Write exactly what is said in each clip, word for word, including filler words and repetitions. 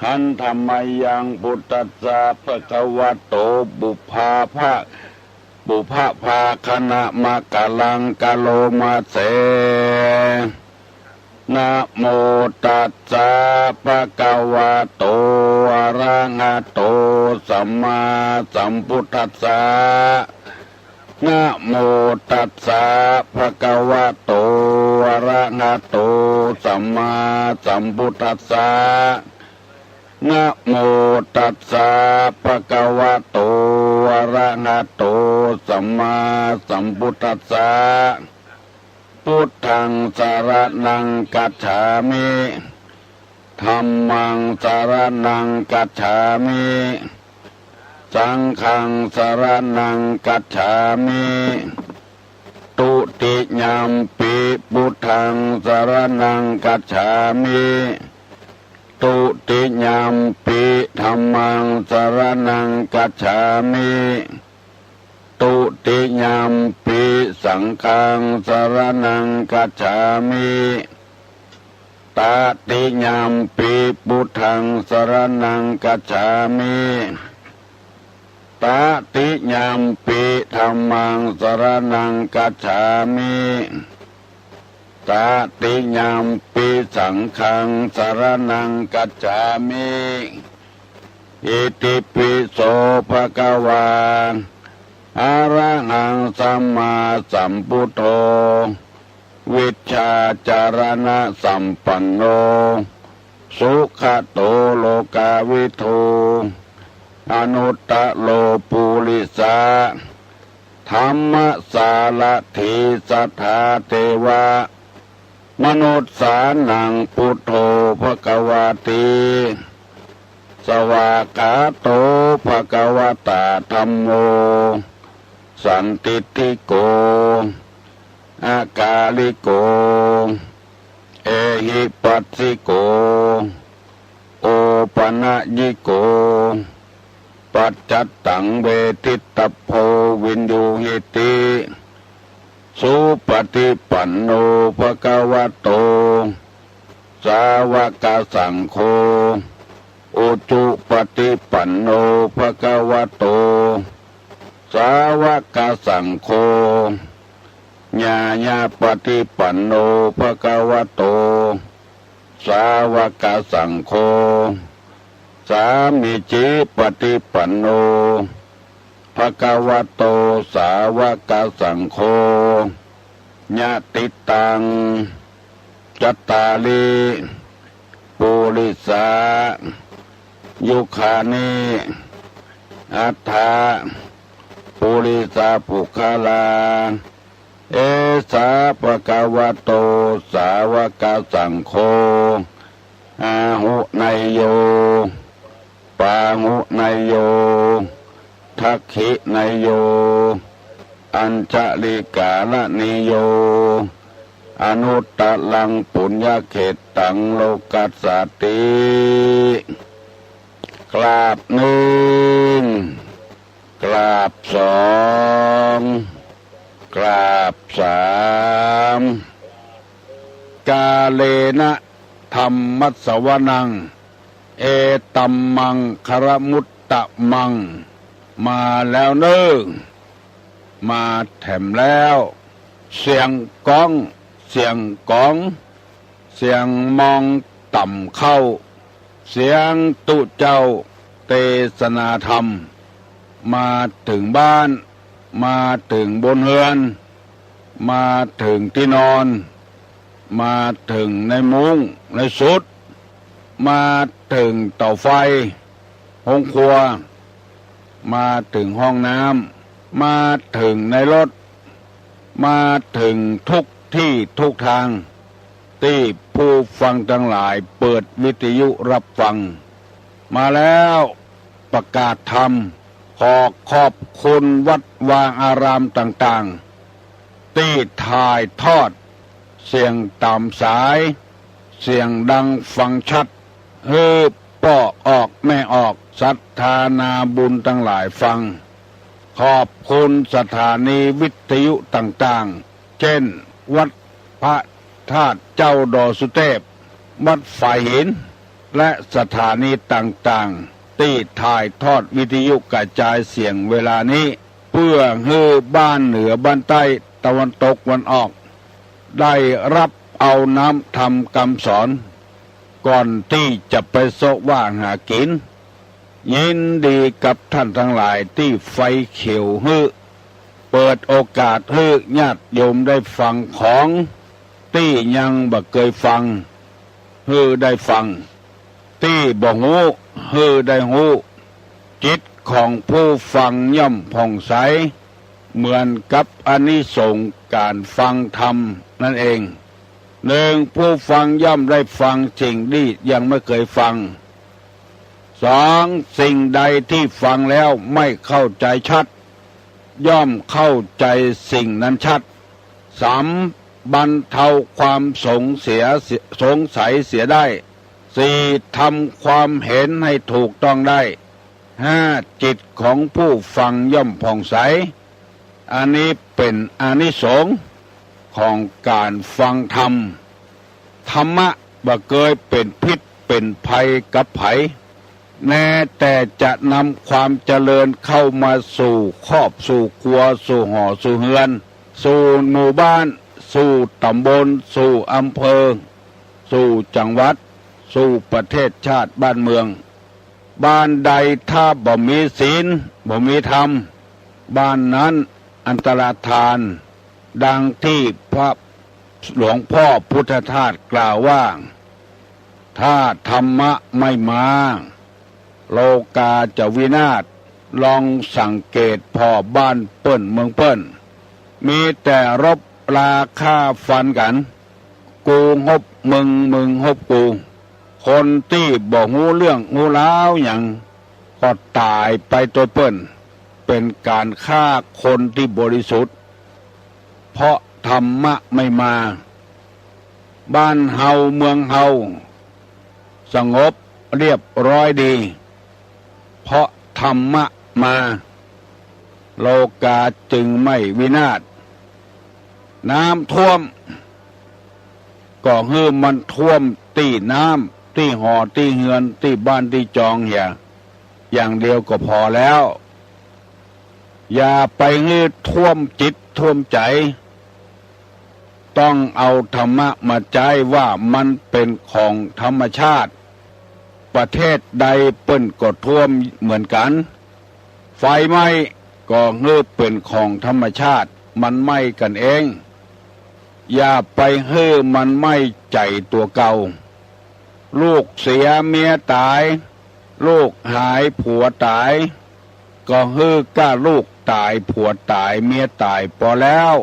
หันธะมะยัง พุทธัสสะ ภะคะวะโต ปุพพะภะ ปุพพะภาคะณะมะกะลัง กะโรมะเส นะโมตัสสะ ภะคะวะโต อะระหะโต สัมมาสัมพุทธัสสะ นะโมตัสสะ ภะคะวะโต อะระหะโต สัมมาสัมพุทธัสสะ นะโมตัสสะ ภะคะวะโต อะระหะโต สัมมาสัมพุทธัสสะ พุทธัง สะระณัง กัจฉามิ ธัมมัง สะระณัง กัจฉามิ สังฆัง สะระณัง กัจฉามิ ทุติยัมปิ พุทธัง สะระณัง กัจฉามิ ทุติยัมปิ ธัมมัง สะระณัง กัจฉามิ ทุติยัมปิ สังฆัง สะระณัง กัจฉามิ ตติยัมปิ พุทธัง สะระณัง กัจฉามิ ตติยัมปิ ธัมมัง สะระณัง กัจฉามิ ตติยัมปิ สังฆัง สะระณัง กัจฉามิ อิติปิโส ภะคะวา อะระหัง สัมมาสัมพุทโธ วิชชาจารณะสัมปันโน สุขะโต โลกาวิทู อนุตตะโร ปุริสะ ธัมมะสารถี สัทธา เทวะ มนุสสานัง พุทโธ ภะคะวาติ สวากขาโต ภะคะวะตา ธัมโม สันทิฏฐิโก อะกาลิโก เอหิปัสสิโก โอปะนะยิโก ปัจจัตตัง เวทิตตัพโพ วิญญูหิติ สุปะฏิปันโน ภะคะวะโต สาวะกะสังโฆ อุจุปะฏิปันโน ภะคะวะโต สาวะกะสังโฆ ญาญาปะฏิปันโน ภะคะวะโต สาวะกะสังโฆ สามีจิปะฏิปันโน ภะคะวะโต สาวะกะสังโฆ ยะติตัง จัตตาริ ปุริสา ยุคานิ อัตถะ ปุริสา ปุคคลา เอสา ภะคะวะโต สาวะกะสังโฆ อาหุเนยโย ปาหุเนยโย ทักขิเนยโย อัญชะลิกาละเนยโย อนุตตะรัง ปุญญะเขตตัง โลกัสสาติ กราบนึ่ง กราบสอง กราบสาม กาเลนะ ธัมมัสสวนัง เอตัมมังคะละมุตตะมัง มาแล้วเน้อ มาแถมแล้ว เสียงก๊อง เสียงก๋อง เสียงมองต่ำเข้า เสียงตุ๊เจ้าเตสนาธรรม มาเถิงบ้าน มาเถิงบนเฮือน มาเถิงตี้นอน มาเถิงในมุ้งในสุด มาเถิงเต๋าไฟ โฮงครัว มาเถิงห้องน้ำ มาเถิงในรถ มาเถิงทุกตี้ทุกตาง ตี้ผู้ฟังตังหลายเปิดวิทยุฮับฟัง มาแล้ว ประกาศธรรม ขอขอบคุณวัดวาอารามต่างๆ ตี้ถ่ายทอด เสียงต๋ามสาย เสียงดังฟังชัด หื้อป้อออกแม่ออก ศรัทธานาบุญตังหลายฟัง ขอบคุณสถานีวิทยุต่างๆ เจ้น วัดพระธาตุเจ้าดอยสุเตพ วัดฝายหิน และสถานีต่างๆ ตี้ถ่ายทอดวิทยุกระจายเสียงเวลานี้ เปื้อหื้อบ้านเหนือบ้านใต้ตะวันตกตะวันออก ได้ฮับเอาน้ำธรรมกำสอน ก่อนตี้จะไปเซาะว่าหากิ๋น ยินดีกับต้านตังหลายตี้ไฟเขียวหื้อ เปิดโอกาสหื้อญาติโยมได้ฟังของตี้ยังบ่เกยฟัง หื้อได้ฟัง ตี้บ่ฮู้ หื้อได้ฮู้ จิตของผู้ฟังย่อมผ่องใส เหมือนกับอานิสงส์ก๋านฟังธรรมนั้นเอง นึ่ง ผู้ฟังย่อมได้ฟังสิ่งตี้ยังบ่เกยฟัง สอง สิ่งใดตี้ฟังแล้วไม่เข้าใจ๋ชัด ย่อมเข้าใจ๋สิ่งนั้นชัด สาม บรรเทาความสงเสีย สงสัยเสียได้ สี่ ทำความเห็นให้ถูกต้องได้ ห้า จิตของผู้ฟังย่อมผ่องใส อันนี้เป๋นอานิสงส์ของก๋านฟังธรรม ธรรมะบ่เกยเป๋นพิษเป๋นภัยกับใผ แน่แต่จะนำความเจริญเข้ามาสู่ครอบสู่ครัว สู่หอสู่เฮือน สู่หมู่บ้าน สู่ต๋ำบล สู่อำเภอ สู่จังหวัด สู่ประเทศชาติบ้านเมือง บ้านใดถ้าบ่มีศีล บ่มีธรรม บ้านนั้นอันตรธาน ดังตี้พระหลวงพ่อพุทธทาสกล่าวว่า ถ้าธรรมะไม่มา โลกาจะวินาศ ลองสังเกตผ่อบ้านเปิ้นเมืองเปิ้น มีแต่รบราฆ่าฟันกั๋น กูฮบมึง มึงฮบกู คนตี้บ่ฮู้เรื่องฮู้ราวหยัง ก็ต๋ายไปตวยเปิ้น เป๋นก๋านฆ่าคนตี้บริสุทธิ์ เพราะธรรมะไม่มา บ้านเฮาเมืองเฮาสงบเรียบร้อยดี เพราะธรรมะมา โลกาจึงไม่วินาศ น้ำท่วม ก็หื้อมันท่วมตี้น้ำ ตี้หอตี้เฮือน ตี้บ้านตี้จองเหีย อย่างเดียวก็ผ่อแล้ว อย่าไปหื้อท่วมจิตท่วมใจ๋ ต้องเอาธรรมะมาใจ๊ว่ามันเป๋นของธรรมชาติ ประเทศใดเปิ้นก็ท่วมเหมือนกั๋น ไฟไหม้ก็หื้อเป๋นของธรรมชาติ มันไหม้กั๋นเอง อย่าไปหื้อมันไหม้ใจ๋ตั๋วเก่า ลูกเสียเมียต๋าย ลูกหายผัวต๋าย ก็หื้อก้าลูกต๋ายผัวต๋ายเมียต๋ายปอแล้ว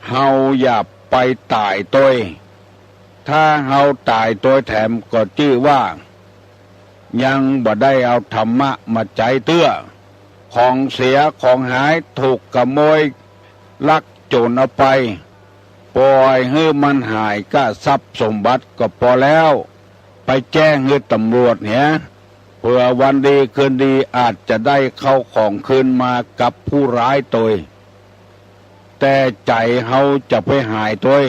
เฮาอย่าไปต๋ายตวย ถ้าเฮาต๋ายตวยแถมก็จื้อว่า ยังบ่ได้เอาธรรมะมาใจ๊เตื้อ ของเสียของหายถูกขโมยลักโจ๋รเอาไป ป่อยหื้อมันหายก้าทรัพย์สมบัติก็ปอแล้ว ไปแจ้งหื้อตำรวจเหีย เผื่อวันดีคืนดีอาจจะได้เข้าของคืนมากับผู้ร้ายตวย แต่ใจ๋เฮาจะไปหายตวย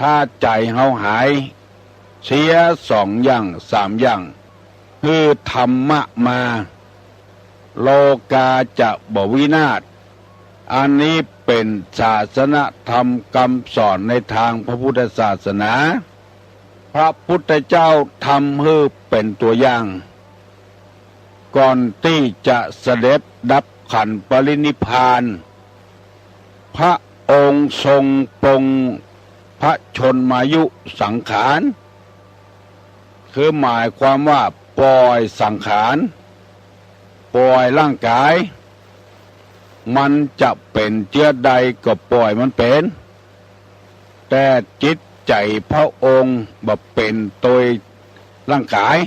ถ้าใจ๋เฮาหาย เสียสองอย่างสามอย่าง หื้อธรรมะมา โลกาจะบ่วินาศ อันนี้เป๋นศาสนธรรมกำสอนในตางพระพุทธศาสนา พระพุทธเจ้าทำหื้อเป๋นตั๋วอย่าง ก่อนตี้จะเสด็จดับขันธปรินิพพาน พระองค์ทรงปลงพระชนมายุสังขาร คือหมายความว่าป่อยสังขาร ป่อยร่างก๋าย มันจะเป๋นเจื้อใดก็ป่อยมันเป๋น แต่จิตใจ๋พระองค์บ่เป๋นตวยร่างก๋าย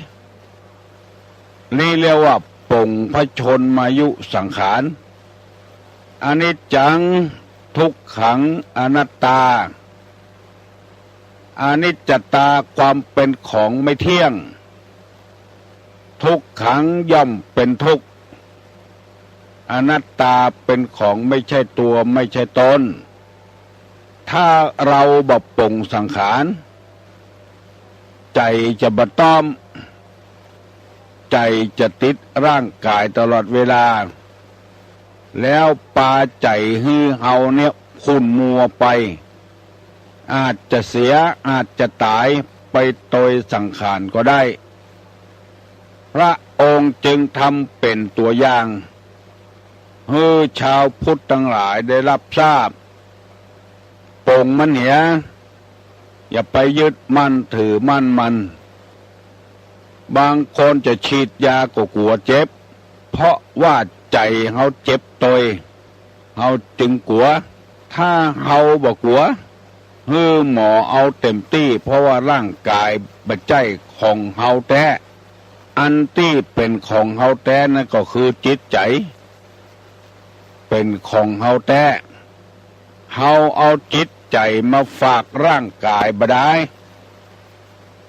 นี่เรียกว่าปลงพระชนมายุสังขาร อนิจจัง ทุกขัง อนัตตา อนิจจตาความเป๋นของไม่เที่ยง ทุกขังย่อมเป๋นทุกข์ อนัตตาเป๋นของไม่ใช่ตัวไม่ใช่ตน ถ้าเฮาบ่ปลงสังขาร ใจ๋จะบ่ต้อม ใจ๋จะติดร่างก๋ายตลอดเวลา แล้วปาใจ๋หื้อเฮาเนี่ยขุ่นมัวไป อาจจะเสีย อาจจะต๋ายไปโตยสังขารก็ได้ พระองค์จึงทำเป๋นตั๋วอย่าง หื้อชาวพุทธตังหลายได้ฮับทราบ ป๋งมันเหีย อย่าไปยึดมั่นถือมั่นมัน บางคนจะฉีดยาก็กั๋วเจ็บ เพราะว่าใจ๋เฮาเจ็บโตย เฮาจึงกั๋ว ถ้าเฮาบ่กั๋ว หื้อหมอเอาเต็มตี้ เพราะว่าร่างก๋ายบ่ใจ้ของเฮาแต๊ อันตี้เป๋นของเฮาแต๊นั้นก็คือจิตใจ๋ เป๋นของเฮาแต๊ เฮาเอาจิตใจ๋มาฝากร่างก๋ายบ่ดาย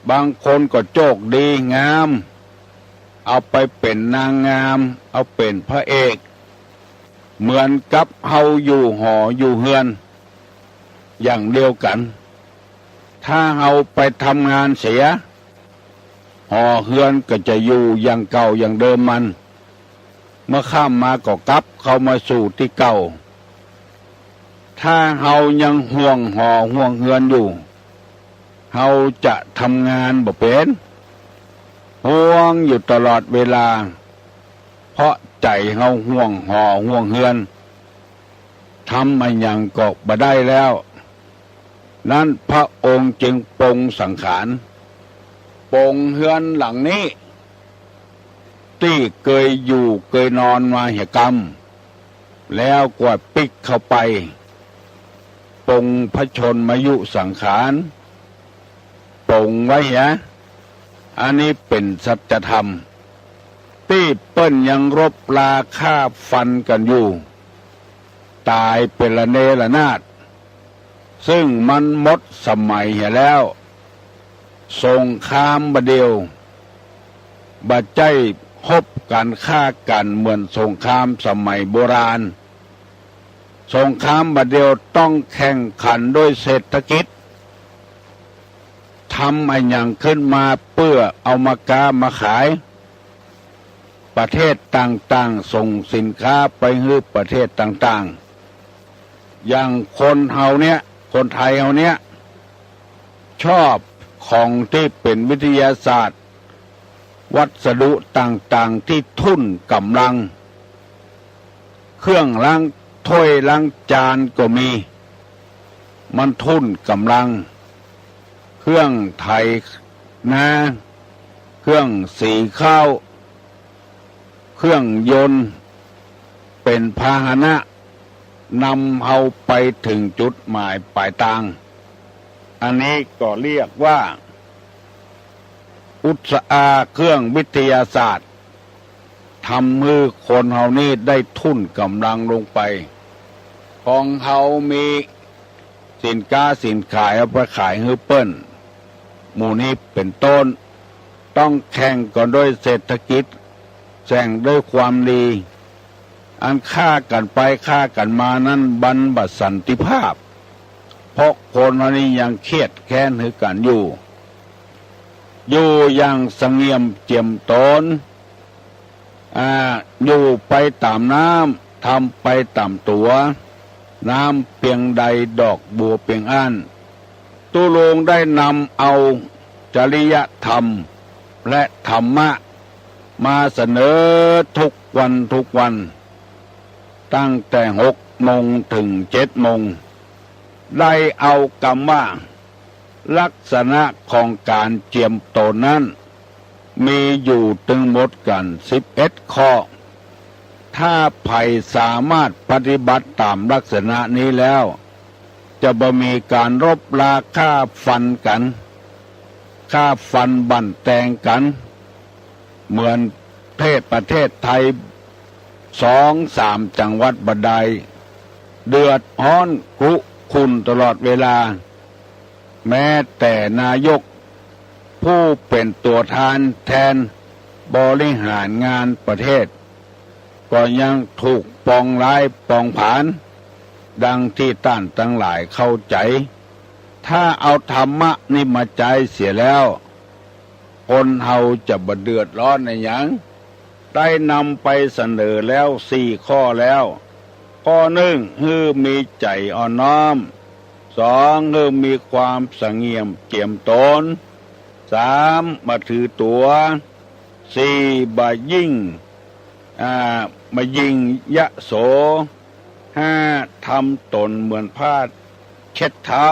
บางคนก็โจคดีงาม เอาไปเป๋นนางงาม เอาเป๋นพระเอก เหมือนกับเฮาอยู่หออยู่เฮือน อย่างเดียวกั๋น ถ้าเฮาไปทำงานเสีย หอเฮือนก็จะอยู่อย่างเก่าอย่างเดิมมัน เมื่อค่ำมาก็กลับเข้ามาสู่ตี้เก่า ถ้าเฮายังห่วงหอห่วงเฮือนอยู่ เฮาจะทำงานบ่เป๋น ห่วงอยู่ตลอดเวลา เพราะใจ๋เฮาห่วงหอห่วงเฮือน ทำอะหยังก็บ่ได้แล้ว นั้นพระองค์จึงป๋งสังขาร ป๋งเฮือนหลังนี้ ตี้เกยอยู่เกยนอนมาเหียกำ แล้วก็ปิ๊กเข้าไป ป๋งพระชนมายุสังขาร ป๋งไว้เหีย อันนี้เป๋นสัจธรรม ตี้เปิ้นยังรบราฆ่าฟันกั๋นอยู่ ต๋ายเป๋นระเนระนาด ซึ่งมันหมดสมัยเหียแล้ว สงครามบ่าเดี่ยว บ่ใจ้ฮบกั๋นฆ่ากั๋นเหมือนสงครามสมัยโบราณ สงครามบ่าเดี่ยวต้องแข่งขันด้วยเศรษฐกิจ ทำอะหยังขึ้นมาเปื้อเอามาก๊ามาขาย ประเทศต่างๆ ส่งสินค้าไปหื้อประเทศต่างๆ อย่างคนเฮาเนี่ย คนไทยเฮาเนี่ย ชอบของตี้เป๋นวิทยาศาสตร์ วัสดุต่างๆ ตี้ทุ่นก๋ำลัง เครื่องล้างถ้วยล้างจานก็มี มันทุ่นก๋ำลัง เครื่องไถนา เครื่องสีข้าว เครื่องยนต์ เป๋นพาหนะ นำเฮาไปเถิงจุดหมายป๋ายตาง อันนี้ก็เรียกว่า อุตสาหะเครื่องวิทยาศาสตร์ ทำหื้อคนเฮานี้ได้ทุ่นก๋ำลังลงไป ของเฮามีสินค้าสินขายเอาไปขายหื้อเปิ้น หมู่นี้เป๋นต้น ต้องแข่งกั๋นด้วยเศรษฐกิจ แข่งด้วยความดี อันฆ่ากั๋นไปฆ่ากั๋นมานั้นมันบ่สันติภาพ เพราะคนเฮานี้ยังเคียดแค้นหื้อกั๋นอยู่ อยู่อย่างสงบเจียมตน อ่า อยู่ไปต๋ามน้ำ ทำไปต๋ามตั๋ว น้ำเปียงใดดอกบัวเปียงอั้น ตุ๊ลุงได้นำเอาจริยธรรมและธรรมะมาเสนอทุกวันทุกวัน ตั้งแต่หกโมงเถิงเจ็ดโมง ได้เอากำว่า ลักษณะของก๋านเจียมตนนั้น มีอยู่ตึงหมดกั๋นสิบเอ็ดข้อ ถ้าใผสามารถปฏิบัติต๋ามลักษณะนี้แล้ว จะบ่มีก๋านรบราฆ่าฟันกั๋น ฆ่าฟันบั่นแตงกั๋น เหมือนเทศ ประเทศไทย สองสามจังหวัดบ่ดาย เดือดฮ้อนครุกรุ่นตลอดเวลา แม้แต่นายกผู้เป๋นตั๋วแทน แทนบริหารงานประเทศ ก็ยังถูกปองร้ายปองผลาญ ดังตี้ต้านตังหลายเข้าใจ๋ ถ้าเอาธรรมะนี้มาใจ๊เสียแล้ว คนเฮาจะบ่เดือดร้อนอะหยัง ได้นำไปเสนอแล้วสี่ข้อแล้ว ข้อหนึ่ง หื้อมีใจ๋อ่อนน้อม สอง หื้อมีความสงบเจียมตน สาม บ่ถือตั๋ว สี่ บ่ยิ่ง อ่า บ่ยิ่งยโส ห้า ทำต๋นเหมือนผ้าเช็ดเท้า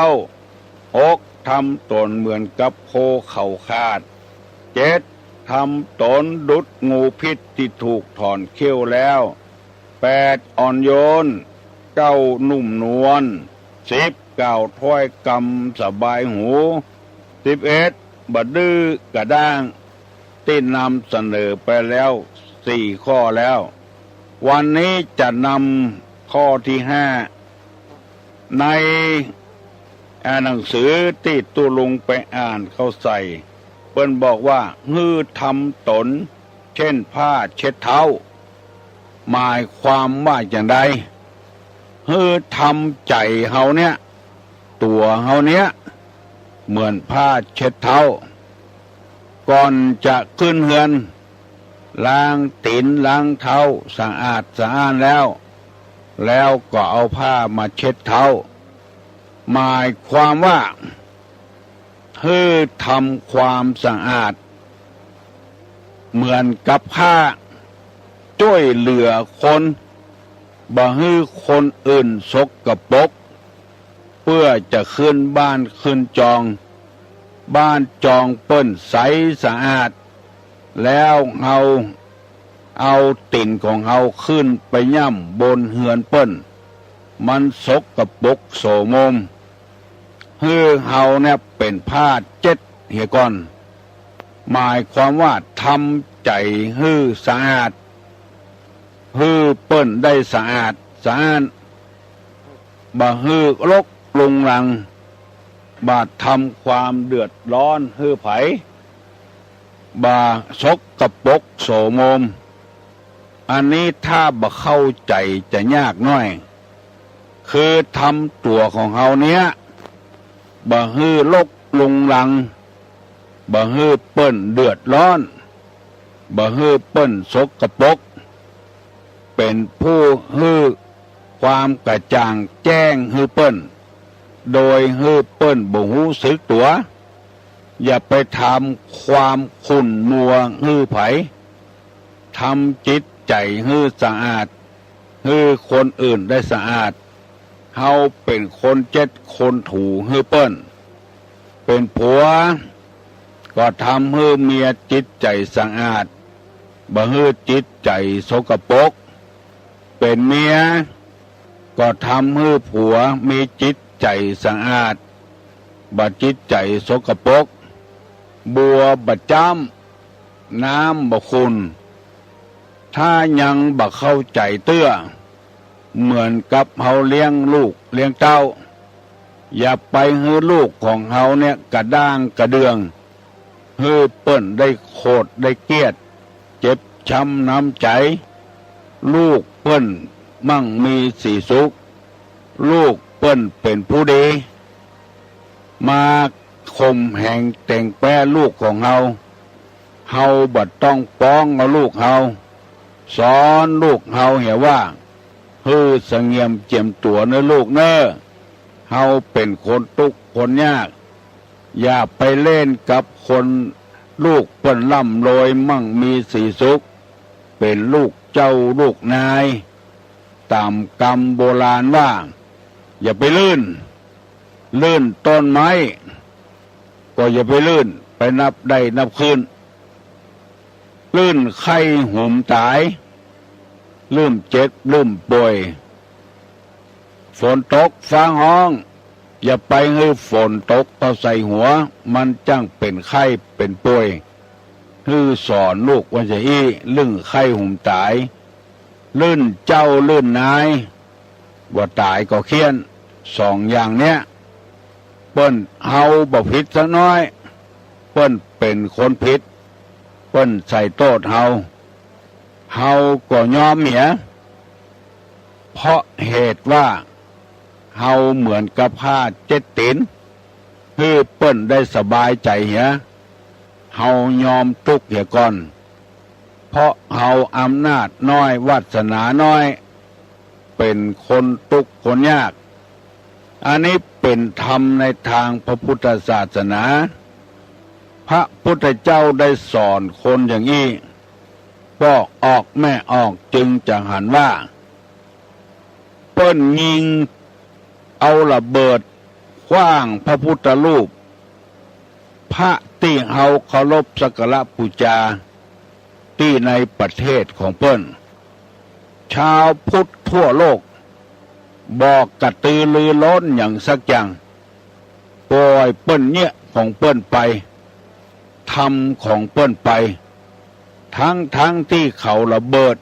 หก ทำต๋นเหมือนกับโคเขาขาด เจ็ด ทำต๋นดุจงูพิษตี้ถูกถอนเขี้ยวแล้ว แปด อ่อนโยน เก้า นุ่มนวล สิบ กล่าวถ้อยกำสบายหู สิบเอ็ด บ่ดื้อกระด้าง ตี้นำเสนอไปแล้วสี่ข้อแล้ว วันนี้จะนำข้อตี้ห้า ใน อ่า หนังสือตี้ตุ๊ลุงไปอ่านเข้าใส่ เปิ้นบอกว่า หื้อทำต๋นเช่นผ้าเช็ดเท้า หมายความว่าจาใด หื้อทำใจ๋เฮาเนี่ย ตั๋วเฮาเนี่ย เหมือนผ้าเช็ดเท้า ก่อนจะขึ้นเฮือน ล้างตี๋นล้างเท้าสะอาดสะอ้านแล้ว แล้วก็เอาผ้ามาเช็ดเท้า หมายความว่า หื้อทำความสะอาด เหมือนกับผ้า จ้วยเหลือคน บ่หื้อคนอื่นสกปรก เปื้อจะขึ้นบ้านขึ้นจอง บ้านจองเปิ้นใสสะอาด แล้วเฮาเอาตี๋นของเฮาขึ้นไปย่ำบนเฮือนเปิ้น มันสกปรกโสมม หื้อเฮาเนี่ยเป๋นผ้าเช็ดเหียก่อน หมายความว่าทำใจ๋หื้อสะอาด หื้อเปิ้นได้สะอาดสะอ้าน บ่หื้อรกรุงรัง บ่ทำความเดือดร้อนหื้อใผ บ่สกปรกโสมม อันนี้ถ้าบ่เข้าใจ๋จะยากหน้อย คือทำตั๋วของเฮาเนี่ย บ่หื้อรกรุงรัง บ่หื้อเปิ้นเดือดร้อน บ่หื้อเปิ้นสกปรก เป๋นผู้หื้อความกระจ่างแจ้งหื้อเปิ้น โดยหื้อเปิ้นบ่ฮู้สึกตั๋ว อย่าไปทำความขุ่นมัวหื้อใผ ทำจิตใจ๋หื้อสะอาด หื้อคนอื่นได้สะอาด เฮาเป๋นคนเช็ดคนถูหื้อเปิ้น เป๋นผัว ก็ทำหื้อเมียจิตใจ๋สะอาด บ่หื้อจิตใจ๋สกปรก เป๋นเมีย ก็ทำหื้อผัวมีจิตใจ๋สะอาด บ่จิตใจ๋สกปรก บัวบ่จ้ำ น้ำบ่ขุ่น ถ้ายังบ่เข้าใจ๋เตื้อ เหมือนกับเฮาเลี้ยงลูกเลี้ยงเต้า อย่าไปหื้อลูกของเฮาเนี่ยกระด้างกระเดื่อง หื้อเปิ้นได้โขดได้เกลียด เจ็บช้ำน้ำใจ๋ ลูกเปิ้นมั่งมีสีสุข ลูกเปิ้นเป๋นผู้ดี มาข่มเหงเต๋งแป๊ลูกของเฮา เฮาบ่ต้องป๊องเอาลูกเฮา สอนลูกเฮาเหียว่า หื้อสะเงียมเจียมตั๋วเน่อลูกเน่อ เฮาเป๋นคนตุ๊กข์คนยาก อย่าไปเล่นกับคน ลูกเปิ้นร่ำรวยมั่งมีสีสุข เป๋นลูกเจ้าลูกนาย ต๋ามกำโบราณว่า อย่าไปลื่น ลื่นต้นไม้ ก็อย่าไปลื่น ไปนับได้นับคืน ลื่นไข้หุมต๋าย ลื่นเจ็บลื่นป่วย ฝนตกฟ้าฮ้อง อย่าไปหื้อฝนตกเข้าใส่หัว มันจั้งเป๋นไข้เป๋นป่วย หื้อสอนลูกว่าจะอี้ ลื่นไข้หุมต๋าย ลื่นเจ้าลื่นนาย บ่ต๋ายก็เฆี่ยน สองอย่างเนี้ย เปิ้น เฮาบ่ผิดสักน้อย เปิ้นเป๋นคนผิด เปิ้นใส่โต้ษเฮา เฮาก็ยอมเหีย เพราะเหตุว่า เฮาเหมือนกับผ้าเช็ดตี๋น หื้อเปิ้นได้สบายใจ๋เหีย เฮายอมตุ๊กข์เหียก่อน เพราะเฮาอำนาจน้อย วาสนาน้อย เป๋นคนตุ๊กข์คนยาก อันนี้เป๋นธรรมในตางพระพุทธศาสนา พระพุทธเจ้าได้สอนคนอย่างอี้ ปอกออกแมะออกจึงจะหันว่า เปิ้นยิงเอาระเบิดขว้างพระพุทธรูป พระตี้เฮาเคารพสักการะปู๋จา ตี้ในประเทศของเปิ้น ชาวพุทธทั่วโลกบ่กระตือรือร้นหยังสักอย่าง ป่อยเปิ้นเยียะของเปิ้นไป ทำของเปิ้นไป ตึงๆ ตี้เขาระเบิด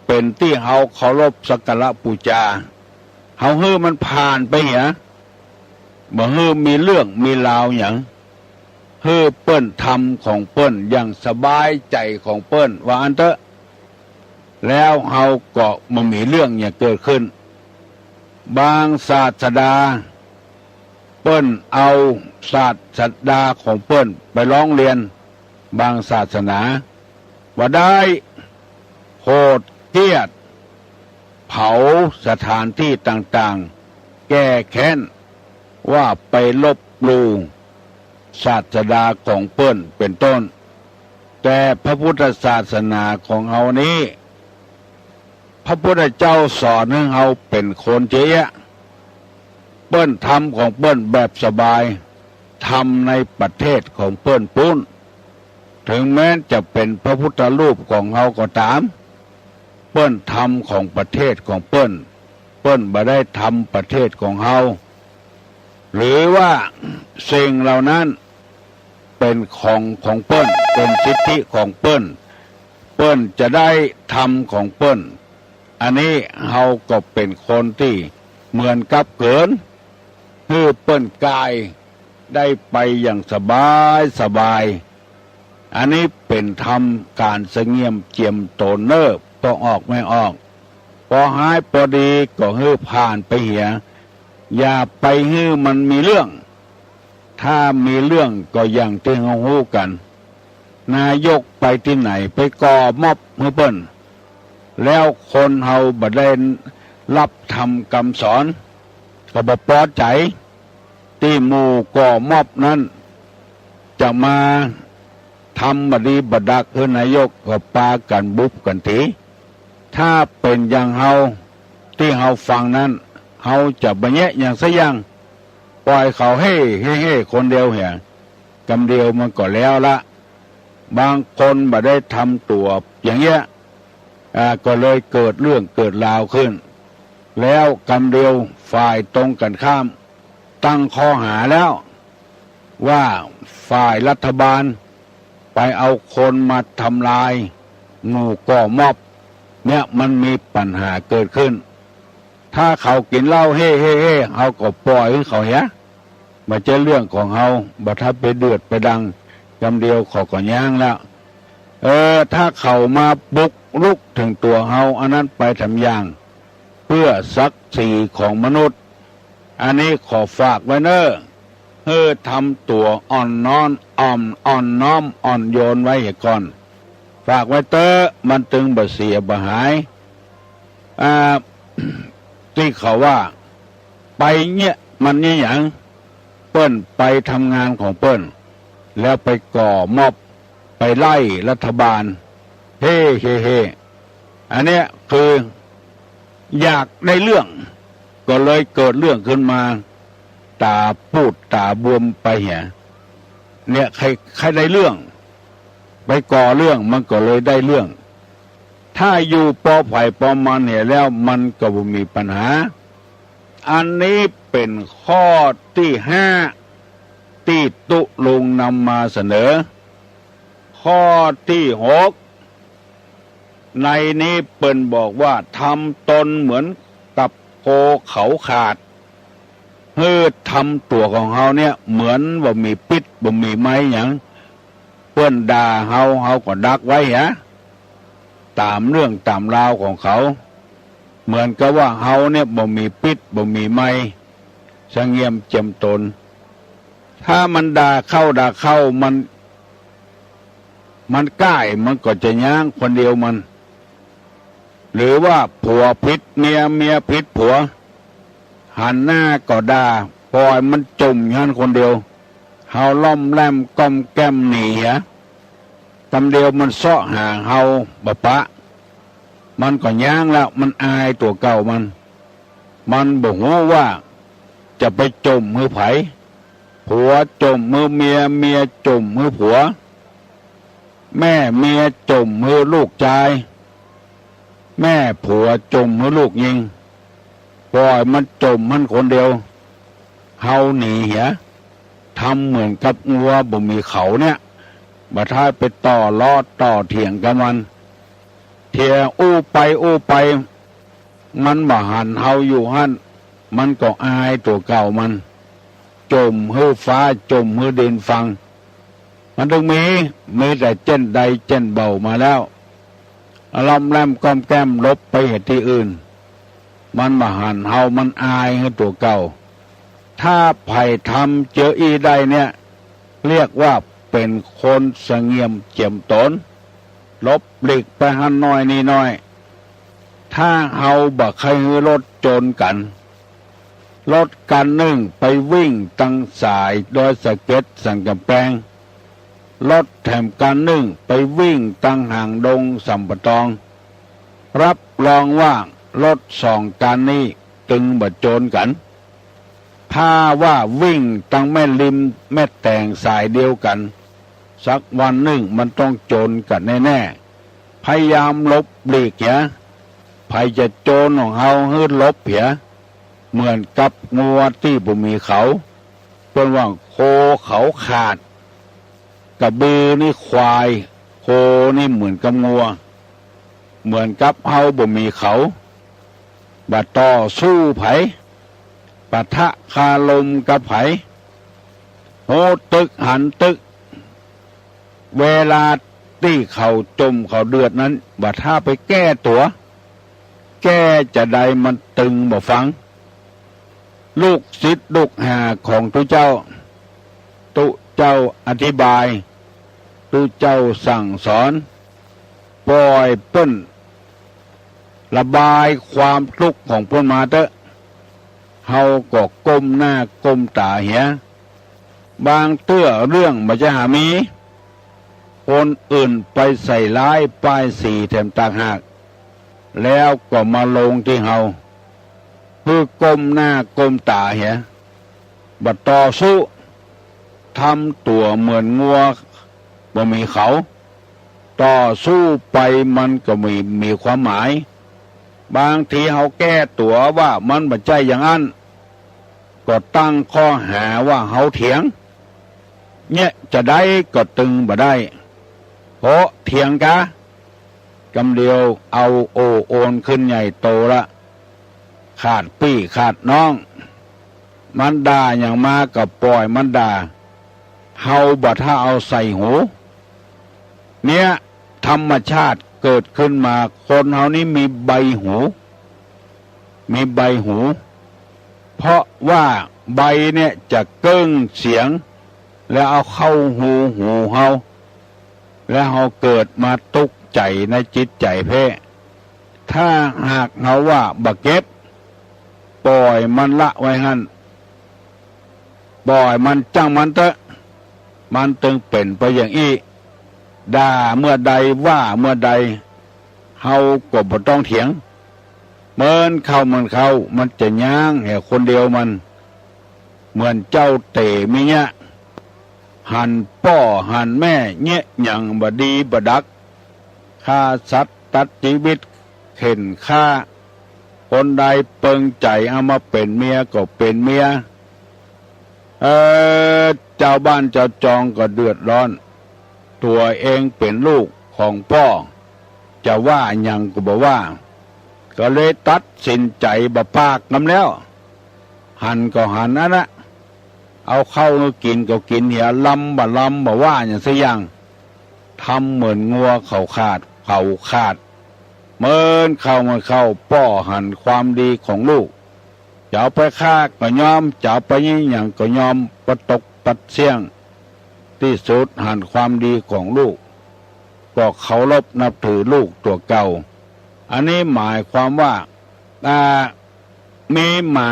เป๋นตี้เฮาเคารพสักการะปู๋จา เฮาหื้อมันผ่านไปเหีย บ่หื้อมีเรื่องมีราวหยัง หื้อเปิ้นทำของเปิ้นอย่างสบายใจ๋ของเปิ้น ว่าอั้นเต๊อะ แล้วเฮาก็บ่มีเรื่องหยังเกิดขึ้น บางศาสดา เปิ้นเอาศาสดาของเปิ้นไปร้องเรียน บางศาสนา ว่าได้โหดเหี้ยม เผาสถานตี้ต่างๆ แก้แค้น ว่าไปลบหลู่ศาสดาของเปิ้นเป๋นต้น แต่พระพุทธศาสนาของเฮานี้ พระพุทธเจ้าสอนหื้อเฮาเป๋นคนเยียะ เปิ้นทำของเปิ้นแบบสบาย ทำในประเทศของเปิ้นปู๊น เถิงแม้นจะเป๋นพระพุทธรูปของเฮาก็ต๋าม เปิ้นทำของประเทศของเปิ้น เปิ้นบ่ได้ทำประเทศของเฮา หรือว่าสิ่งเหล่านั้นเป๋นของของเปิ้น เป๋นสิทธิของเปิ้น เปิ้นจะได้ทำของเปิ้น อันนี้เฮาก็เป๋นคนตี้เหมือนกับเขิน หื้อเปิ้นก๋ายได้ไปอย่างสบายสบาย อันนี้เป๋นธรรมก๋านสงเงียมเจียมต๋นเน่อ ปอกออกแมะออก ปอฮ้ายปอดีก็หื้อผ่านไปเหีย อย่าไปหื้อมันมีเรื่อง ถ้ามีเรื่องก็อย่างตี้เฮาฮู้กั๋น นายกไปตี้ไหนไปก่อม็อบหื้อเปิ้น แล้วคนเฮาบ่ได้ฮับธรรมกำสอน ก็บ่ปอใจ๋ ตี้หมู่ก่อม็อบนั้น จะมาทำบ่ดีบ่ดักหื้อนายก ก็ปากั๋นบุบกั๋นตี๋ ถ้าเป๋นอย่างเฮา ตี้เฮาฟังนั้น เฮาจะบ่แยะหยังสักอย่าง ป่อยเขาเฮ่เฮ่เฮ่คนเดียวเหีย กำเดียวมันก็แล้วละ บางคนบ่ได้ทำตั๋วอย่างเยียะ อ่า ก็เลยเกิดเรื่องเกิดราวขึ้น แล้วกำเดียวฝ่ายตรงกั๋นข้ามตั้งข้อหาแล้ว ว่าฝ่ายรัฐบาลไปเอาคนมาทำลายหมู่ก่อม็อบ เนี่ยมันมีปัญหาเกิดขึ้น ถ้าเขากิ๋นเหล้าเฮ่เฮ่เฮ่ เฮาก็ป่อยหื้อเขาเหีย บ่ใจ้เรื่องของเฮา บ่ถ้าไปเดือดไปดัง กำเดียวเขาก็ย้างแล้ว เออ ถ้าเขามาบุกรุกเถิงตั๋วเฮา อันนั้นไปทำอย่าง เปื้อศักดิ์ศรีของมนุษย์ อันนี้ขอฝากไว้เน่อ หื้อทำตั๋วอ่อนน้อม อ่อน อ่อนน้อมอ่อนโยนไว้เหียก่อน ฝากไว้เต๊อะ มันตึงบ่เสียบ่หาย อ่า ตี้เขาว่า ไปเนี่ยมันเนี่ยหยัง เปิ้นไปทำงานของเปิ้น แล้วไปก่อม็อบ ไปไล่รัฐบาล เฮ่เฮ่เฮ่ อันเนี้ยคืออยากได้เรื่อง ก็เลยเกิดเรื่องขึ้นมา ต๋าปูดต๋าบวมไปเหีย เนี่ย ใค่ ใค่ได้เรื่อง ไปก่อเรื่อง มันก็เลยได้เรื่อง ถ้าอยู่ปอใผปอมันเหียแล้ว มันก็บ่มีปัญหา อันนี้เป๋นข้อตี้ห้า ตี้ตุ๊ลุงนำมาเสนอ ข้อตี้หก ในนี้เปิ้นบอกว่าทำตนเหมือนกับโคเขาขาด หื้อทำตั๋วของเฮาเนี่ยเหมือนบ่มีปิ๊ดบ่มีไม้หยัง เปิ้นด่าเฮา เฮาก็ดักไว้เหีย ต๋ามเรื่องต๋ามราวของเขา เหมือนกับว่าเฮาเนี่ยบ่มีปิ๊ดบ่มีไม้ สงเงียมเจียมต๋น ถ้ามันด่าเข้าด่าเข้า มัน มันก้ายมันก็จะย้างคนเดียวมัน หรือว่าผัวผิดเมีย เมียผิดผัว หันหน้าก็ด่า ปล่อยมันจ่มอยู่หั้นคนเดียว เฮาล่อมแล่มก้อมแก้มหนีเหีย กำเดียวมันเซาะหาเฮาบ่ปะ มันก็ย้างแล้ว มันอายตั๋วเก่ามัน มันบ่ฮู้ว่าจะไปจ่มหื้อใผ ผัวจ่มหื้อเมีย เมียจ่มหื้อผัว แม่เมียจ่มหื้อลูกจาย แม่ผัวจ่มหื้อลูกญิง ปล่อยมันจ่มหั้นคนเดียว เฮาหนีเหีย ทำเหมือนกับงัวบ่มีเขาเนี่ย บ่ท้าไปต่อล้อต่อเถียงกับมัน เถียงอู้ไปอู้ไป มันบ่หันเฮาอยู่หั้น มันก็อายตั๋วเก่ามัน จ่มหื้อฟ้าจ่มหื้อดินฟัง มันตึงมี มีแต่เจ้นใดเจ้นเบามาแล้ว ล่อมแล่มก้อมแก้มหลบไปเหียตี้อื่น มันบ่หันเฮา มันอายหื้อตั๋วเก่า ถ้าใผทำเจื้ออี้ได้เนี่ย เรียกว่าเป๋นคนสงบเจียมต๋น หลบหลีกไปหั้นหน้อยนี่หน้อย ถ้าเฮาบ่ใค่หื้อรถจนกั๋น รถคันนึ่งไปวิ่งตังสายดอยสะเก็ดสันก๋ำแปง รถแถมคันนึ่งไปวิ่งตังหางดงสำปะตอง รับรองว่ารถสองคันนี้ตึงบ่จนกั๋น ถ้าว่าวิ่งตังแม่ริมแม่แตงสายเดียวกั๋น สักวันนึ่งมันต้องจนกั๋นแน่ๆ พยายามหลบหลีกเหีย ใผจะจนของเฮาหื้อหลบเหีย เหมือนกับงัวตี้บ่มีเขา เปิ้นว่าโคเขาขาด กระบือนี่ควาย โคนี่เหมือนกับงัว เหมือนกับเฮาบ่มีเขา บ่ต่อสู้ใผ ปะทะคารมกับใผ ฮู้ตึกหันตึก เวลาตี้เขาจ่มเขาเดือดนั้น บ่ท้าไปแก้ตั๋ว แก้จาใดมันตึงบ่ฟัง ลูกศิษย์ลูกหาของตุ๊เจ้า ตุ๊เจ้าอธิบาย ตุ๊เจ้าสั่งสอน ปล่อยเปิ้นระบายความทุกข์ของเปิ้นมาเต๊อะ เฮาก็ก้มหน้าก้มต๋าเหีย บางเตื้อเรื่องบ่ใจ้หามี คนอื่นไปใส่ร้ายป้ายสีแถมต่างหาก แล้วก็มาลงตี้เฮา หื้อก้มหน้าก้มต๋าเหีย บ่ต่อสู้ ทำตั๋วเหมือนงัวบ่มีเขา ต่อสู้ไปมันก็มี มีความหมาย บางทีเฮาแก้ตั๋วว่ามันบ่ใจ้อย่างอั้น ก็ตั้งข้อหาว่าเฮาเถียง เนี่ยจาใดก็ตึงบ่ได้ เพราะเถียงกา กำเดียวเอาโอ้โอนขึ้นใหญ่โตละ ขาดปี้ขาดน้อง มันด่าหยังมาก็ปล่อยมันด่า เฮาบ่ท้าเอาใส่หู เนี่ยธรรมชาติเกิดขึ้นมา คนเฮานี้มีใบหู มีใบหู เพราะว่าใบเนี่ยจะเกิ้งเสียง แล้วเอาเข้าฮูหูเฮา แล้วเฮาเกิดมาตุ๊กใจ๋ในจิตใจ๋แพ้ ถ้าหากเฮาว่าบ่เก็บ ปล่อยมันละไว้หั้น ปล่อยมันจ้างมันเต๊อะ มันตึงเป๋นไปอย่างอี้ ด่าเมื่อใดว่าเมื่อใด เฮาก็บ่ต้องเถียง เมินเข้าเมินเข้า มันจะย้างแหคนเดียวมัน เหมือนเจ้าเต๋มิยะ หันป้อหันแม่เยียะหยังบ่ดีบ่ดัก ฆ่าสัตว์ตัดจีวิต เข่นฆ่า คนใดเปิงใจ๋เอามาเป๋นเมียก็เป๋นเมีย เออ จาวบ้านจาวจองก็เดือดร้อน ตั๋วเองเป๋นลูกของป้อ จะว่าหยังก็บ่ว่า ก็เลยตัดสินใจ๋บ่ปากนำแล้ว หันก็หันอั้นนะ เอาเข้าหื้อกิ๋นก็กิ๋นเหีย ลำบ่ลำบ่ว่าหยังสักอย่าง ทำเหมือนงัวเขาขาด เขาขาด เมินเข้าเมินเข้า ป้อหันความดีของลูก จะเอาไปฆ่าก็ยอม จะเอาไปเยียะหยังก็ยอม บ่ตกปัดเสี้ยง ตี้สุดหันความดีของลูก ก็เคารพนับถือลูกตั๋วเก่า อันนี้หมายความว่า อ่า มีหมา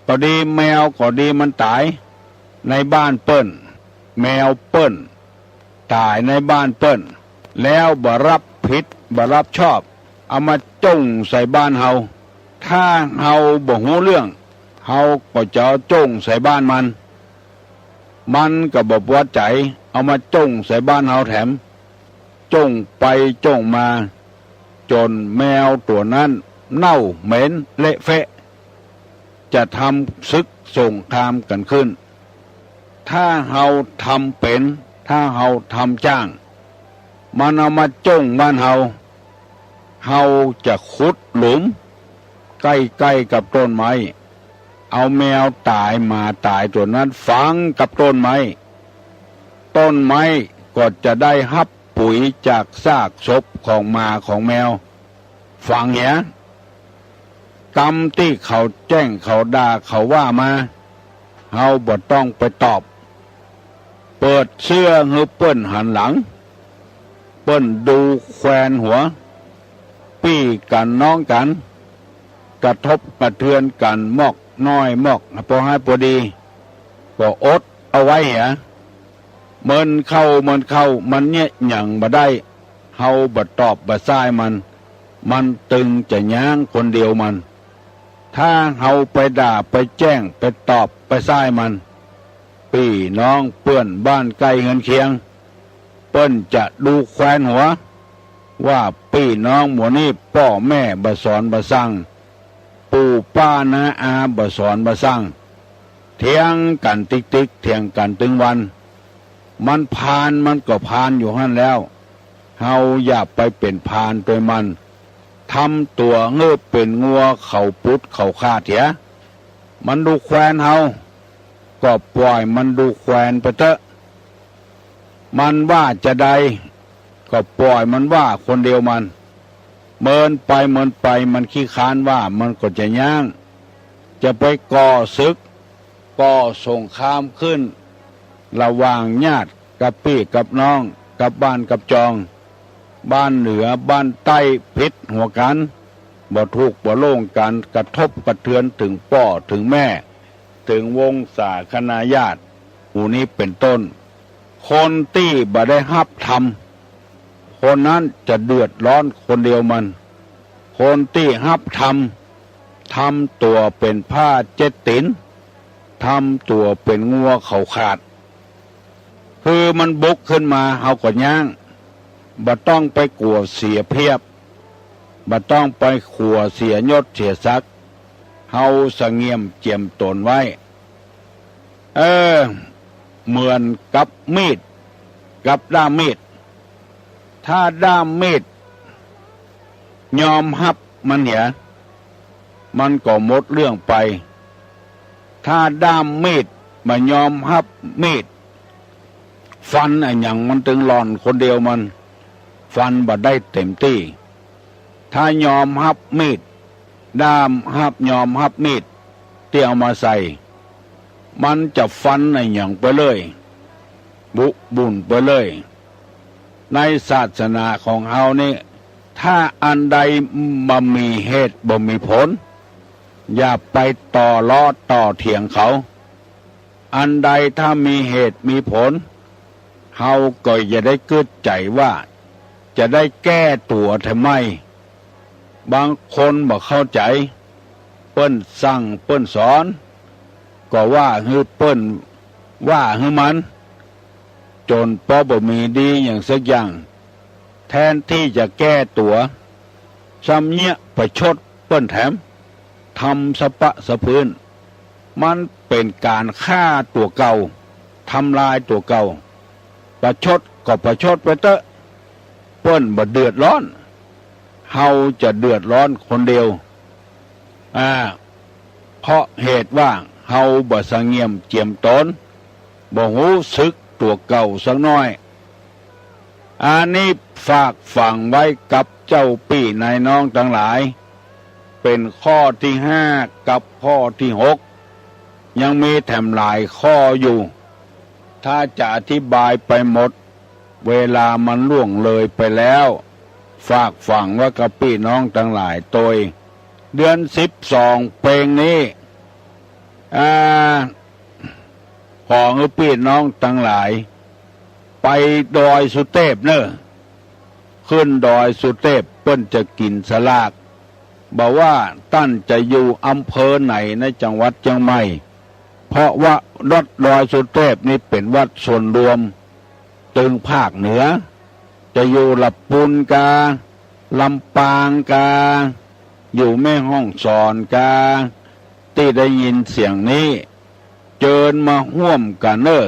ก็ดี แมวก็ดี มันต๋ายในบ้านเปิ้น แมวเปิ้นต๋ายในบ้านเปิ้น แล้วบ่ฮับผิด บ่ฮับชอบ เอามาจ้งใส่บ้านเฮา ถ้าเฮาบ่ฮู้เรื่อง เฮาก็จะเอาจ้งใส่บ้านมัน มันก็บ่ปอใจ๋ เอามาจ้งใส่บ้านเฮาแถม จ้งไปจ้งมา จ๋นแมวตั๋วนั้นเน่าเหม็นเละเฟะ จะทำศึกสงครามกั๋นขึ้น ถ้าเฮาทำเป๋น ถ้าเฮาทำจ้าง มันเอามาจ้งบ้านเฮา เฮาจะขุดหลุมใก้ๆ กับต้นไม้ เอาแมวต๋ายหมาต๋ายตั๋วนั้นฝังกับต้นไม้ ต้นไม้ก็จะได้ฮับปุ๋ยจากซากศพของหมาของแมว ฟังเหีย กำตี้เขาแจ้งเขาด่าเขาว่ามา เฮาบ่ต้องไปตอบ เปิดเสื้อหื้อเปิ้นหันหลัง เปิ้นดูแควนหัว ปี้กั๋นน้องกั๋น กระทบกระเทือนกั๋นมากน้อยมาก ปอฮ้ายปอดี ก็อดเอาไว้เหีย เมินเข้าเมินเข้า มันเยียะหยังบ่ได้ เฮาบ่ตอบบ่ซ้ายมัน มันตึงจะย้างคนเดียวมัน ถ้าเฮาไปด่าไปแจ้งไปตอบไปซ้ายมัน ปี้น้องเปื้อนบ้านใก้เฮือนเคียง เปิ้นจะดูแควนหัว ว่าปี้น้องหมู่นี้ป้อแม่บ่สอนบ่สั่ง ปู่ป้าน้าอาบ่สอนบ่สั่ง เถียงกั๋นติ๊กๆ เถียงกั๋นตึงวัน มันพาลมันก็พาลอยู่หั้นแล้ว เฮาอย่าไปเป๋นพาลตวยมัน ทำตั๋วหื้อเป๋นงัวเขาปุดเขาขาดเหีย มันดูแควนเฮา ก็ป่อยมันดูแควนไปเต๊อะ มันว่าจาใด ก็ป่อยมันว่าคนเดียวมัน เมินไปเมินไป มันขี้ค้านว่า มันก็จะย้าง จะไปก่อศึก ก่อสงครามขึ้น ระหว่างญาติกับปี้กับน้อง กับบ้านกับจอง บ้านเหนือบ้านใต้ผิดหัวกั๋น บ่ถูกบ่โล่งกั๋น กระทบกระเทือนเถิงป้อเถิงแม่ เถิงวงศาคณาญาติ หมู่นี้เป๋นต้น คนตี้บ่ได้ฮับธรรม คนนั้นจะเดือดร้อนคนเดียวมัน คนตี้ฮับธรรม ทำตั๋วเป๋นผ้าเจ็ดตี๋น ทำตั๋วเป๋นงัวเขาขาด คือมันบุกขึ้นมา เฮาก็ย้าง บ่ต้องไปกั๋วเสียเปรียบ บ่ต้องไปกั๋วเสียยศเสียศักดิ์ เฮาสะเงียมเจียมต๋นไว้ เออ เหมือนกับมีด กับด้ามมีด ถ้าด้ามมีดยอมฮับมันเหีย มันก็หมดเรื่องไป ถ้าด้ามมีดบ่ยอมฮับมีด ฟันอะหยังมันตึงหล่อนคนเดียวมัน ฟันบ่ได้เต๋มตี้ ถ้ายอมฮับมีด ด้ามฮับ ยอมฮับมีดตี้เอามาใส่ มันจะฟันอะหยังไปเลย บุบุ่นไปเลย ในศาสนาของเฮานี่ ถ้าอันใดบ่มีเหตุบ่มีผล อย่าไปต่อล้อต่อเถียงเขา อันใดถ้ามีเหตุมีผล เฮาก็อย่าได้กึ๊ดใจ๋ว่า จะได้แก้ตั๋วแถมใหม่ บางคนบ่เข้าใจ๋ เปิ้นสั่งเปิ้นสอน ก็ว่าหื้อเปิ้น ว่าหื้อมัน จ๋นปอบ่มีดีหยังสักอย่าง แทนตี้จะแก้ตั๋ว ซ้ำเยียะประชดเปิ้นแถม ทำสะปะสะพื้น มันเป๋นก๋านฆ่าตั๋วเก่า ทำลายตั๋วเก่า ประชดก็ประชดไปเต๊อะ เปิ้นบ่เดือดร้อน เฮาจะเดือดร้อนคนเดียว อ่า เพราะเหตุว่าเฮาบ่สะเงียมเจียมต๋น บ่ฮู้สึกตั๋วเก่าสักหน้อย อันนี้ฝากฝังไว้กับเจ้าปี้นายน้องตังหลาย เป๋นข้อตี้ห้ากับข้อตี้หก ยังมีแถมหลายข้ออยู่ ถ้าจะอธิบายไปหมด เวลามันล่วงเลยไปแล้ว ฝากฝังไว้กับปี้น้องตังหลายตวย เดือนสิบสองเปงนี้ อ่า ขอหื้อปี้น้องตังหลาย ไปดอยสุเตพเน่อ ขึ้นดอยสุเตพ เปิ้นจะกิ๋นสลาก บ่ว่าต้านจะอยู่อำเภอไหนในจังหวัดเจียงใหม่ เพราะว่าวัดดอยสุเตพนี่เป๋นวัดส่วนรวม ตึงภาคเหนือ จะอยู่ละปูนกา ลำปางกา อยู่แม่ฮ่องสอนกา ตี้ได้ยินเสียงนี้ เจิญมาฮ่วมกั๋นเน่อ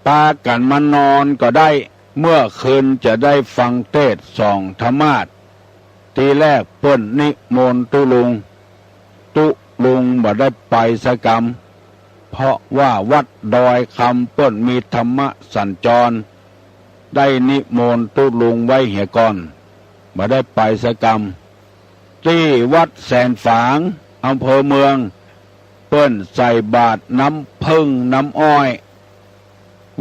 ปากั๋นมานอนก็ได้ เมื่อคืนจะได้ฟังเทศน์สองธรรมาสน์ ตี้แรกเปิ้นนิมนต์ตุ๊ลุง ตุ๊ลุงบ่ได้ไปสักกำ เพราะว่าวัดดอยคำเปิ้นมีธรรมสัญจร ได้นิมนต์ตุ๊ลุงไว้เหียก่อน บ่ได้ไปสักกำ ตี้วัดแสนฝาง อำเภอเมือง เปิ้นใส่บาตรน้ำผึ้งน้ำอ้อย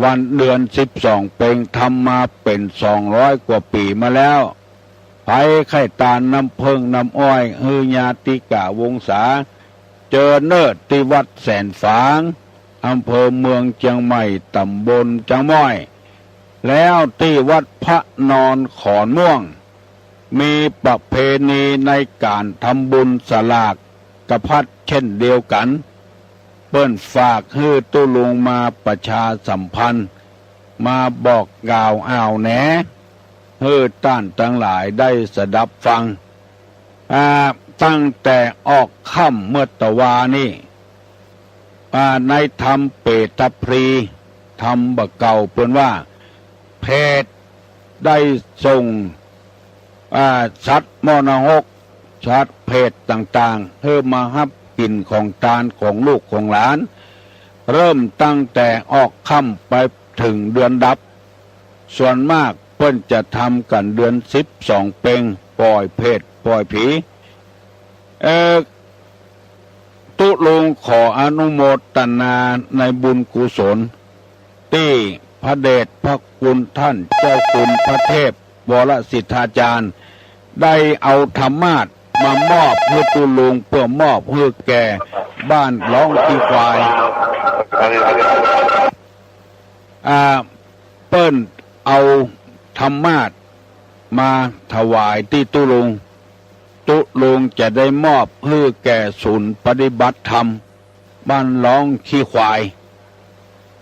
วันเดือนสิบสองเปง ทำมาเป๋นสองร้อยกว่าปี๋มาแล้ว ใผใค่ตานน้ำผึ้งน้ำอ้อย หื้อญาติกาวงศา เจิญเน่อตี้วัดแสนฝาง อำเภอเมืองเจียงใหม่ ต๋ำบลจางม้อย แล้วตี้วัดพระนอนขอนม่วง มีประเพณีในก๋านทำบุญสลากกภัตริย์เช่นเดียวกั๋น เปิ้นฝากหื้อตุ๊ลุงมาประชาสัมพันธ์ มาบอกกล่าวอ่าวแหน หื้อต้านตังหลายได้สดับฟัง อ่า ตั้งแต่ออกค่ำเมื่อตะวานี้ อ่า ในธรรมเปตพลี ธรรมบ่าเก่าเปิ้นว่า เปรตได้ส่ง อ่า สัตว์มรณหก สัตว์เปรตต่างๆ หื้อมาฮับกิ๋นของตานของลูกของหลาน เริ่มตั้งแต่ออกค่ำไปเถิงเดือนดับ ส่วนมากเปิ้นจะทำกั๋นเดือนสิบสองเปง ป่อยเปรตป่อยผี เอ่อ ตุ๊ลุงขออนุโมตนาในบุญกุศล ตี้พระเดชพระคุณท่านเจ้าคุณพระเทพวรสิทธาจารย์ ได้เอาธรรมาสน์มามอบหื้อตุ๊ลุง เปื้อมอบหื้อแก่บ้านหลองขี้ควาย อ่า เปิ้นเอาธรรมาสน์มาถวายตี้ตุ๊ลุง ตุ๊ลุงจะได้มอบหื้อแก่ศูนย์ปฏิบัติธรรมบ้านหลองขี้ควาย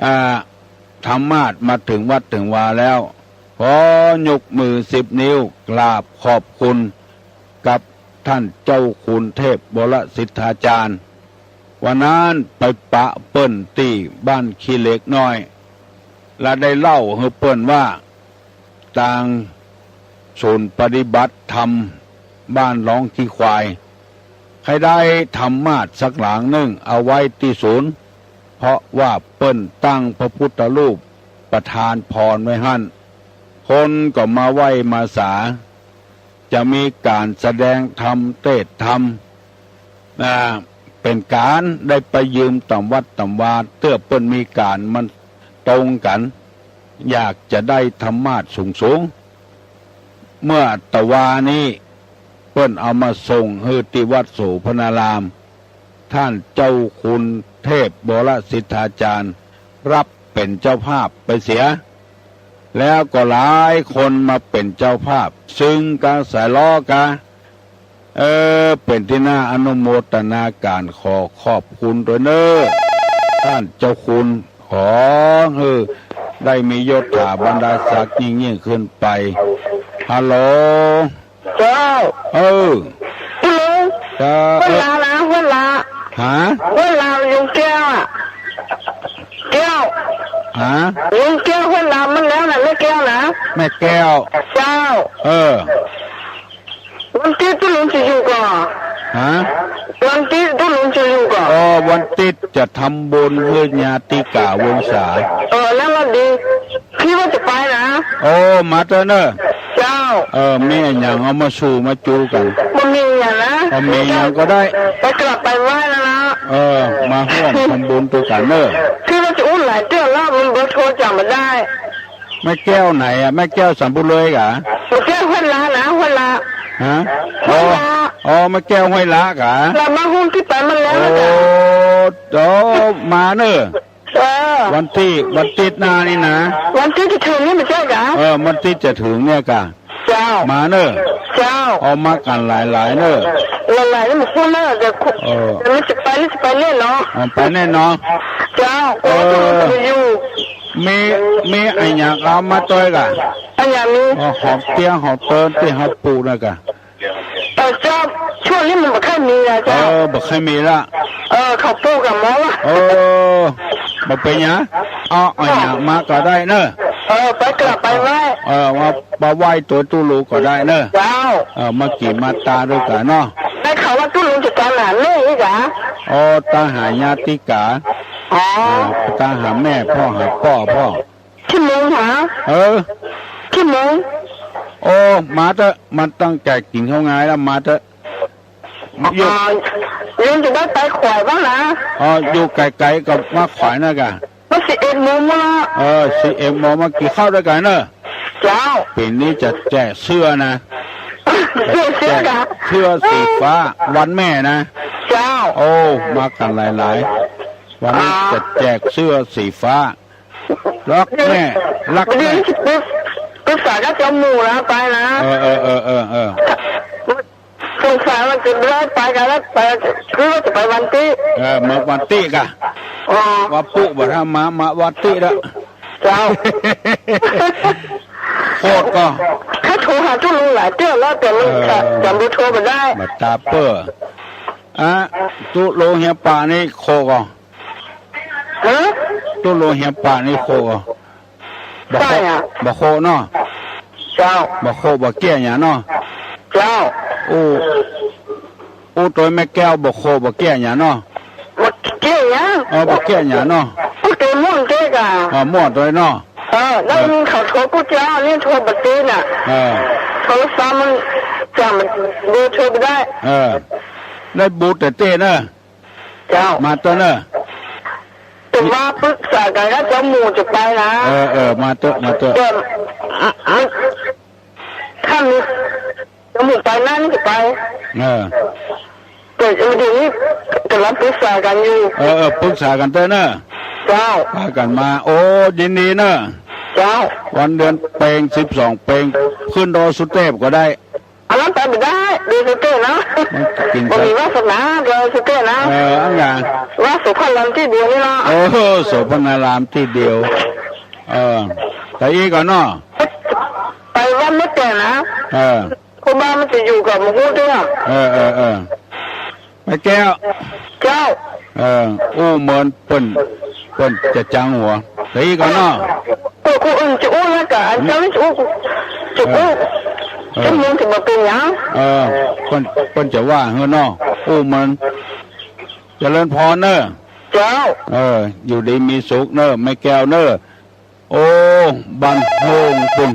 อ่า ธรรมาสน์มาเถิงวัดเถิงวาแล้ว ขอยกมือสิบนิ้วกราบขอบคุณกับท่านเจ้าคุณเทพวรสิทธาจารย์ วันนั้นไปปะเปิ้นตี้บ้านขี้เหล็กน้อย และได้เล่าหื้อเปิ้นว่า ตางศูนย์ปฏิบัติธรรมบ้านหลองขี้ควาย ใค่ได้ธรรมาสน์สักหลังนึ่งเอาไว้ตี้ศูนย์ เพราะว่าเปิ้นตั้งพระพุทธรูปประทานพรไว้หั้น คนก็มาไหว้มาสา จะมีก๋านแสดงธรรมเตสน์ธรรม อ่า เป๋นก๋านได้ไปยืมต๋ามวัดต๋ามวา เตื้อเปิ้นมีก๋านมันตรงกั๋น อยากจะได้ธรรมาสน์สูงๆ เมื่อตะวานี้เปิ้นเอามาส่งหื้อตี้วัดโสภณาราม ท่านเจ้าคุณเทพวรสิทธาจารย์ รับเป๋นเจ้าภาพไปเสีย แล้วก็หลายคนมาเป๋นเจ้าภาพ ซึ่งกาสายล้อกา เออ เป๋นตี้น่าอนุโมตนาก๋าน ขอขอบคุณตวยเน่อ ท่านเจ้าคุณ ขอหื้อได้มียศถาบรรดาศักดิ์ยิ่งๆ ขึ้นไป ฮัลโหล เจ้า เออ พี่ลุง เจ้า ห้วยลานะ ห้วยลา ฮะ ห้วยลาลุงแก้วอะ แก้ว ฮะ ลุงแก้ว ห้วยลามันแล้วนะ แม่แก้วนะ แม่แก้ว เจ้า เออ วันติ๊ดตุ๊ลุงจะอยู่ก่อ ฮะ วันติ๊ดตุ๊ลุงจะอยู่ก่อ อ๋อ วันติ๊ดจะทำบุญหื้อญาติกาวงศา เออ แล้ววันดี พี่ว่าจะไปนะ โอ้ มาเต๊อะเน่อ เจ้า เออ มีอะหยังเอามาสู่มาจูกั๋น บ่มีอะหยังนะ บ่มีอะหยังก็ได้ ไปกราบไปไหว้แล้วนะ เออ มาฮ่วมทำบุญตวยกั๋นเน่อ พี่ว่าจะอู้หลายเตื้อแล้ว มันเบอร์โทรจ๋ำบ่ได้ แม่แก้วไหนอะ แม่แก้วสันปุเลยกา แม่แก้วห้วยละนะ ห้วยละ ฮะ ห้วยละ อ๋อ อ๋อ แม่แก้วห้วยละกา ละมาฮู้ตี้ไปมันแล้วนะ โอ้ โอ้ มาเน่อ เออ วันตี้ วันตี้หน้านี่นะ วันตี้จะเถิงนี่บ่ใจ้กา เออ วันตี้จะเถิงเนี่ยกา เจ้า มาเน่อ เจ้า เอามากั๋นหลายๆ เน่อ หลายๆ นี่มันพูดเน่อ แต่คุ เออ แต่มันจะไปนี่จะไปแน่เนาะ อ๋อ ไปแน่เนาะ เจ้า เออ ก็จะอยู่ มี มีอะหยังเอามาตวยกา อะหยังมี อ๋อ หอมเตี้ยหอมเปิ้นตี้เฮาปลูกเน่อกา เออ เจ้า ช่วงนี้มันบ่ค่อยมีอะเจ้า เออ บ่ค่อยมีละ เออ เขาปลูกกั๋นหมดละ เออ บ่เป๋นหยัง เอาอะหยังมาก็ได้เน่อ เออ ไปกราบไปไหว้ เออ มา มาไหว้ตั๋วตุ๊ลุงก็ได้เน่อ เจ้า เออ มากิ๋นมาตาด้วยกั๋นเนาะ ได้ข่าวว่าตุ๊ลุงจะตามหาแม่อีกเหรอ อ๋อ ตามหาญาติกา อ๋อ เออ ตามหาแม่พ่อ หาป้อพ่อ ตี้เมืองหา เออ ตี้เมือง โอ้ มาเต๊อะ มาตั้งใจ๋กิ๋นข้าวงายแล้ว มาเต๊อะ อยู่ อ๋อ ยังจะได้ไปขวายบ้างนะ อ๋อ อยู่ไก๋ๆ ก็มาขวายเน่อกา มันสิบเอ็ดโมงแล้ว เออ สิบเอ็ดโมง มากิ๋นข้าวด้วยกั๋นเน่อ เจ้า ปี๋นี้จะแจกเสื้อนะ เสื้อ เสื้อกา เสื้อสีฟ้า วันแม่นะ เจ้า โอ้ มากั๋นหลายๆ วันนี้ อ๋อ จะแจกเสื้อสีฟ้า รักแม่ รักแม่ วันนี้จะปรึก ปรึกษากับเจ้าหมู่นะ ไปนะ เออ เออ เออ เออ เออ สงสัยว่าจะได้ไปกา ได้ไป คือว่าจะไปวันตี้ เออ มาวันตี้กา อ๋อ ว่าปุ๊บ่ถ้ามา มาวันตี้ละ เจ้า โคตรก็ ข้าโทรหาตุ๊ลุงหลายเตื้อแล้ว แต่มัน เออ จะ จ๋ำเบอร์โทรบ่ได้ บ่ตาเป้อ อะ ตุ๊ลุงเฮียป่านี่โคตรก็ ฮะ ตุ๊ลุงเฮียป่านี่โคตรก็ บ่โคตร ใครอะ บ่โคตรเนาะ เจ้า บ่โคตรบ่เกี้ยงหยังเนาะ เจ้า อู้ อู้ตวยแม่แก้วบ่โคตรบ่เกี้ยงหยังเนาะ บ่เกี้ยงหยัง เออ บ่เกี้ยงหยังเนาะ อู้ตวยม่วนเจ๊กา เออ ม่วนตวยเนาะ เออ แล้ว เออ เขาโทรกู้เจ้า นี่โทรบ่ติดน่ะ เออ โทรศัพท์มันจ๋ำเบอร์โทรบ่ได้ เออ ได้บุญเต๊อะเน่อ เจ้า มาเต๊อะเน่อ แต่ว่าปรึกษากั๋นกับเจ้าหมู่จะไปนะ เออ เออ มาเต๊อะ มาเต๊อะ แต่ ถ้ามีเจ้าหมู่ไปนั้นจะไป เออ แต่เดี๋ยวนี้ก๋ำลังปรึกษากั๋นอยู่ เออ เออ ปรึกษากั๋นเต๊อะเน่อ เจ้า ปากั๋นมา โอ้ ยินดีเน่อ เจ้า วันเดือนเพ็ญ สิบสองเพ็ญ ขึ้นดอยสุเตพก็ได้ อันนั้นไปบ่ได้ ดอยสุเตพนะ มันกิ๋น บ่มีวาสนาดอยสุเตพนะ เออ อันหยัง วัดโสภณารามตี้เดียวนี่เนาะ โอ้ โสภณารามตี้เดียว เออ ไปอีกก่อนเนาะ ไปวัดแม่แตนนะ เออ ครูบามันจะอยู่กับหมู่ฮู้เตื้อ เออ เออ เออ แม่แก้ว เจ้า เออ อู้เหมือนเปิ้น เปิ้นจะจังหัว แต่อี้ก่อนเนาะ เออ คนอื่นจะอู้แล้วกะ อันเจ้านี่จะอู้ จะอู้ เออ เออ จะเมืองถึงมาเป็นหยัง เออ เปิ้น เปิ้นจะว่าหื้อเนาะ อู้เหมือน เจริญพรเน่อ เจ้า เออ อยู่ดีมีสุขเน่อ แม่แก้วเน่อ โอ้ บ้านโฮงปุ้น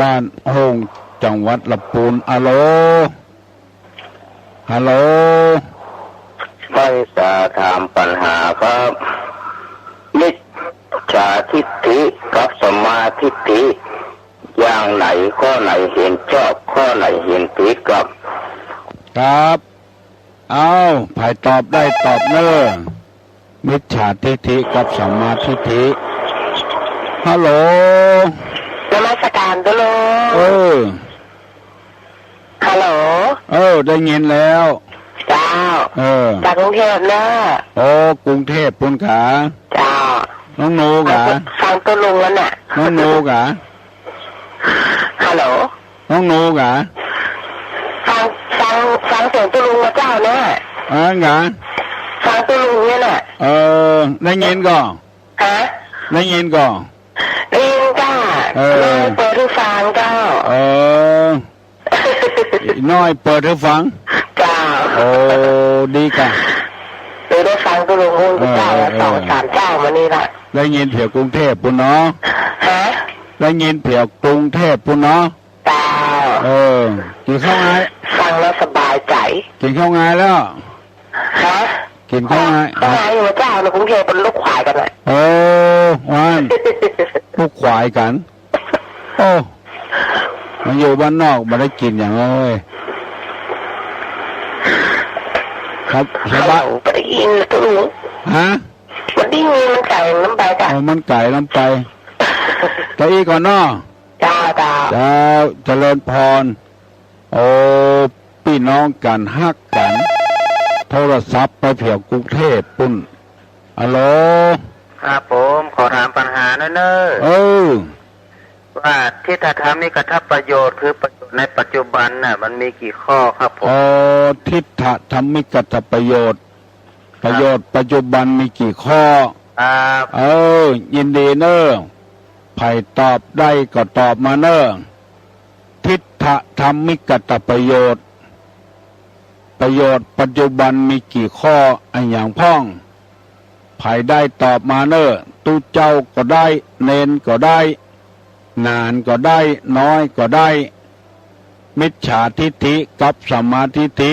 บ้านโฮง จังหวัดลำปูน อะโหล ฮัลโหล ข้อยจะถามปัญหาครับ มิจฉาทิฏฐิกับสัมมาทิฏฐิ อย่างไหน ข้อไหนเห็นชอบ ข้อไหนเห็นผิดครับ ครับ เอ้า ใผตอบได้ตอบเน่อ มิจฉาทิฏฐิกับสัมมาทิฏฐิ ฮัลโหล นมัสการตุ๊ลุง เออ ฮัลโหล เออ ได้ยินแล้ว เจ้า เออ จากกรุงเทพฯเนอะ โอ้ กรุงเทพฯปุ้นกา เจ้า น้องหนูกา ฟังตุ๊ลุงแล้วน่ะ น้องหนูกา ฮัลโหล น้องหนูกา ฟัง ฟัง ฟังเสียงตุ๊ลุงนะเจ้าเนี่ย อ่ากา ฟังตุ๊ลุงเนี่ยน่ะ เออ ได้ยินก่อ ฮะ ได้ยินก่อ ได้ยินจ้า เออ น้อยเปิดหูฟังเจ้า เออ น้อยเปิดหูฟัง เจ้า โอ้ ดีกา เออ ได้ฟังตุ๊ลุงอู้ เออ เจ้า เออ สองสามเจ้ามานี่ละ ได้ยินแถวกรุงเทพฯปุ้นเนาะ ฮะ ได้ยินแถวกรุงเทพฯปุ้นเนาะ เจ้า เออ กิ๋นข้าวงาย ฟังแล้วสบายใจ๋ กิ๋นข้าวงายแล้ว ฮะ กิ๋นข้าวงาย ข้าวงายอยู่เจ้า ในกรุงเทพฯเปิ้นลุกขายกั๋นน่ะ เออ ว่าอั้น ลูกขวายกั๋น โอ้ มาอยู่บ้านนอกบ่ได้กิ๋นหยังเลย ครับ สบาย บ่ได้ยิน ฮะ บ่ได้ยิน มันไก๋ลำไปจ้ะ อ๋อ มันไก๋ลำไป ตะอี้ก่อนเนาะ เจ้า เจ้า เจ้า เจริญพร โอ้ ปี้น้องกั๋นฮักกั๋น โทรศัพท์ไปเผียวกรุงเทพฯ ปู๊น ฮัลโหล ครับผม ขอถามปั๋ญหาหน่อยเน่อ เออ ว่าทิฏฐธรรมิกัตถประโยชน์ คือประโยชน์ในปัจจุบันน่ะ มันมีกี่ข้อครับผม อ๋อ ทิฏฐธรรมิกัตถประโยชน์ ประโยชน์ปัจจุบันมีกี่ข้อ ครับ เออ ยินดีเน่อ ใผตอบได้ก็ตอบมาเน่อ ทิฏฐธรรมิกัตถประโยชน์ ประโยชน์ปัจจุบันมีกี่ข้อ อะหยังพ่อง ใผได้ตอบมาเน่อ ตุ๊เจ้าก็ได้ เณรก็ได้ หนานก็ได้ น้อยก็ได้ มิจฉาทิฏฐิกับสัมมาทิฏฐิ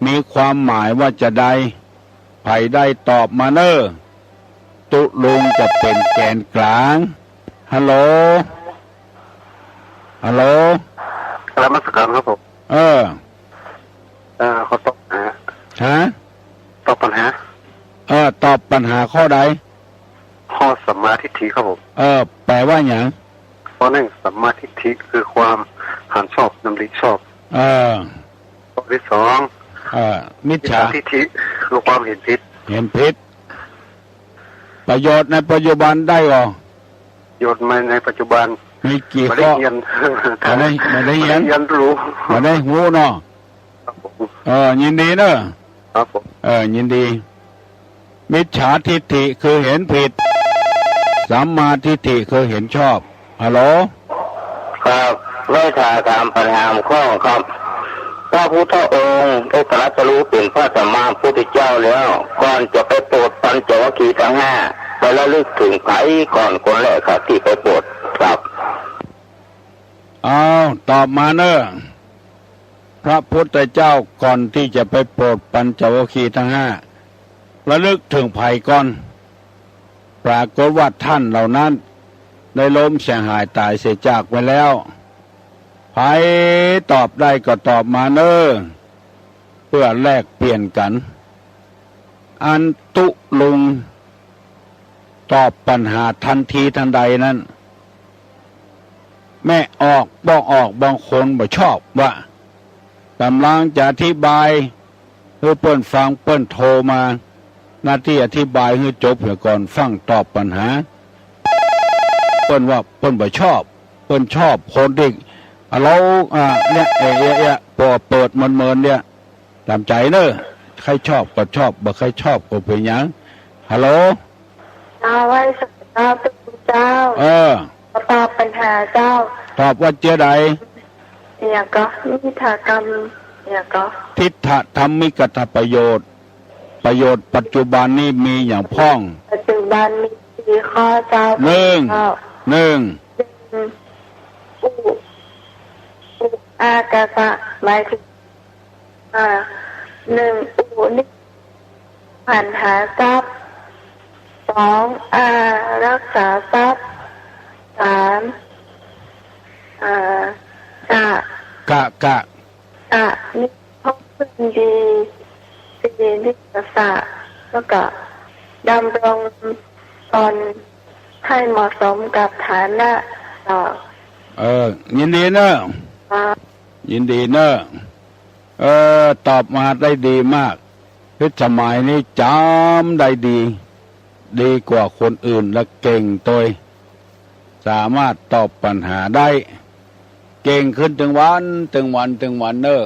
มีความหมายว่าจาใด ใผได้ตอบมาเน่อ ตุ๊ลุงจะเป๋นแกนก๋าง ฮัลโหล ฮัลโหล นมัสการครับผม เออ เอ่อ ขอตอบปั๋ญหา ฮะ ตอบปั๋ญหา เออ ตอบปั๋ญหาข้อใด ข้อสัมมาทิฏฐิครับผม เออ แปลว่าหยัง ข้อหนึ่ง สัมมาทิฏฐิคือความหันชอบ ดำริชอบ เออ ข้อที่สอง เออ มิจฉา มิจฉาทิฏฐิคือความเห็นผิด เห็นผิด ประโยชน์ในปัจจุบันได้ก่อ ประโยชน์ในปัจจุบัน มีกี่ข้อ บ่ได้เฮียน บ่ได้ บ่ได้เฮียน บ่ได้เฮียนรู้ บ่ได้ฮู้เนาะ ครับผม เออ ยินดีเน่อ ครับผม เออ ยินดี มิจฉาทิฏฐิคือเห็นผิด สัมมาทิฏฐิคือเห็นชอบ ฮัลโหล ครับ ได้ถามปั๋ญหาข้อครับ พระพุทธองค์ได้ตรัสรู้เป๋นพระสัมมาสัมพุทธเจ้าแล้ว ก่อนจะไปโปรดปัญจวัคคีย์ทั้งห้า ไประลึกเถิงใผก่อนคนแรกครับ ตี้ไปโปรดครับ อ้าว ตอบมาเน่อ พระพุทธเจ้าก่อนตี้จะไปโปรดปัญจวัคคีย์ทั้งห้า ระลึกเถิงใผก่อน ปรากฏว่าต้านเหล่านั้นได้ล้มเสียหายต๋ายเสียจากไปแล้ว ใผตอบได้ก็ตอบมาเน่อ เปื้อแลกเปลี่ยนกั๋น อันตุ๊ลุงตอบปั๋ญหาตันทีตันใดนั้น แมะออก บ่ออก บางคนบ่ชอบว่า ก่ำลังจะอธิบายหื้อเปิ้นฟัง เปิ้นโทรมา หน้าตี้อธิบายหื้อจบเหียก่อน ฟั่งตอบปั๋ญหา เปิ้นว่าเปิ้นบ่ชอบ เปิ้นชอบคนตี้ อะ เรา อ่า เนี่ย เอะ เอะ เอะ ปอเปิดเมินๆ เนี่ย ต๋ามใจ๋เน่อ ใค่ชอบก็ชอบ บ่ใค่ชอบก็บ่เป๋นหยัง ฮัลโหล เจ้า ไหว้สาเจ้า ตุ๊ลุงเจ้า เออ ขอตอบปั๋ญหาเจ้า ตอบว่าจาใด อะหยังก่อ มิจฉากรรม อะหยังก่อ ทิฏฐธรรมิกัตถประโยชน์ ประโยชน์ปัจจุบันนี้มีหยังพ่อง ปัจจุบันมีสี่ข้อเจ้า หนึ่ง เจ้า หนึ่ง หนึ่ง อุ อุ อากาสะ หมายเถิง อ่า หนึ่ง อุ นิ หันหาทรัพย์ สอง อา รักษาทรัพย์ สาม อ่า กะ กะ กะ กะ นิ คบเพื่อนดี สี่ นิสสะ แล้วก็ดำรงตนให้เหมาะสมกับฐานะ เจ้า เออ ยินดีเน่อ ครับ ยินดีเน่อ เออ ตอบมาได้ดีมาก พิสมัยนี้จ๋ำได้ดี ดีกว่าคนอื่นและเก่งตวย สามารถตอบปั๋ญหาได้ เก่งขึ้นตึงวัน ตึงวัน ตึงวันเน่อ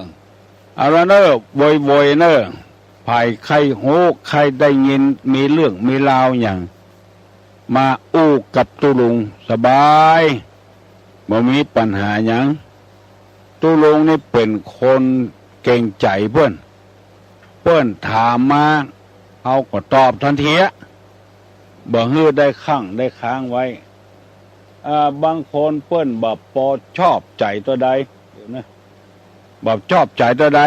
เอาละเน่อ โวยๆ เน่อ ใผใค่ฮู้ใค่ได้ยิน มีเรื่องมีราวหยัง มาอู้กับตุ๊ลุงสบาย บ่มีปั๋ญหาหยัง ตุ๊ลุงนี่เป๋นคนเกรงใจ๋เปิ้น เปิ้นถามมา เฮาก็ตอบตันทีอะ บ่หื้อได้คั่งได้ค้างไว้ อ่า บางคนเปิ้นบ่ปอชอบใจ๋ตั๋วใด เดี๋ยวนะ บ่ชอบใจ๋ตั๋วใด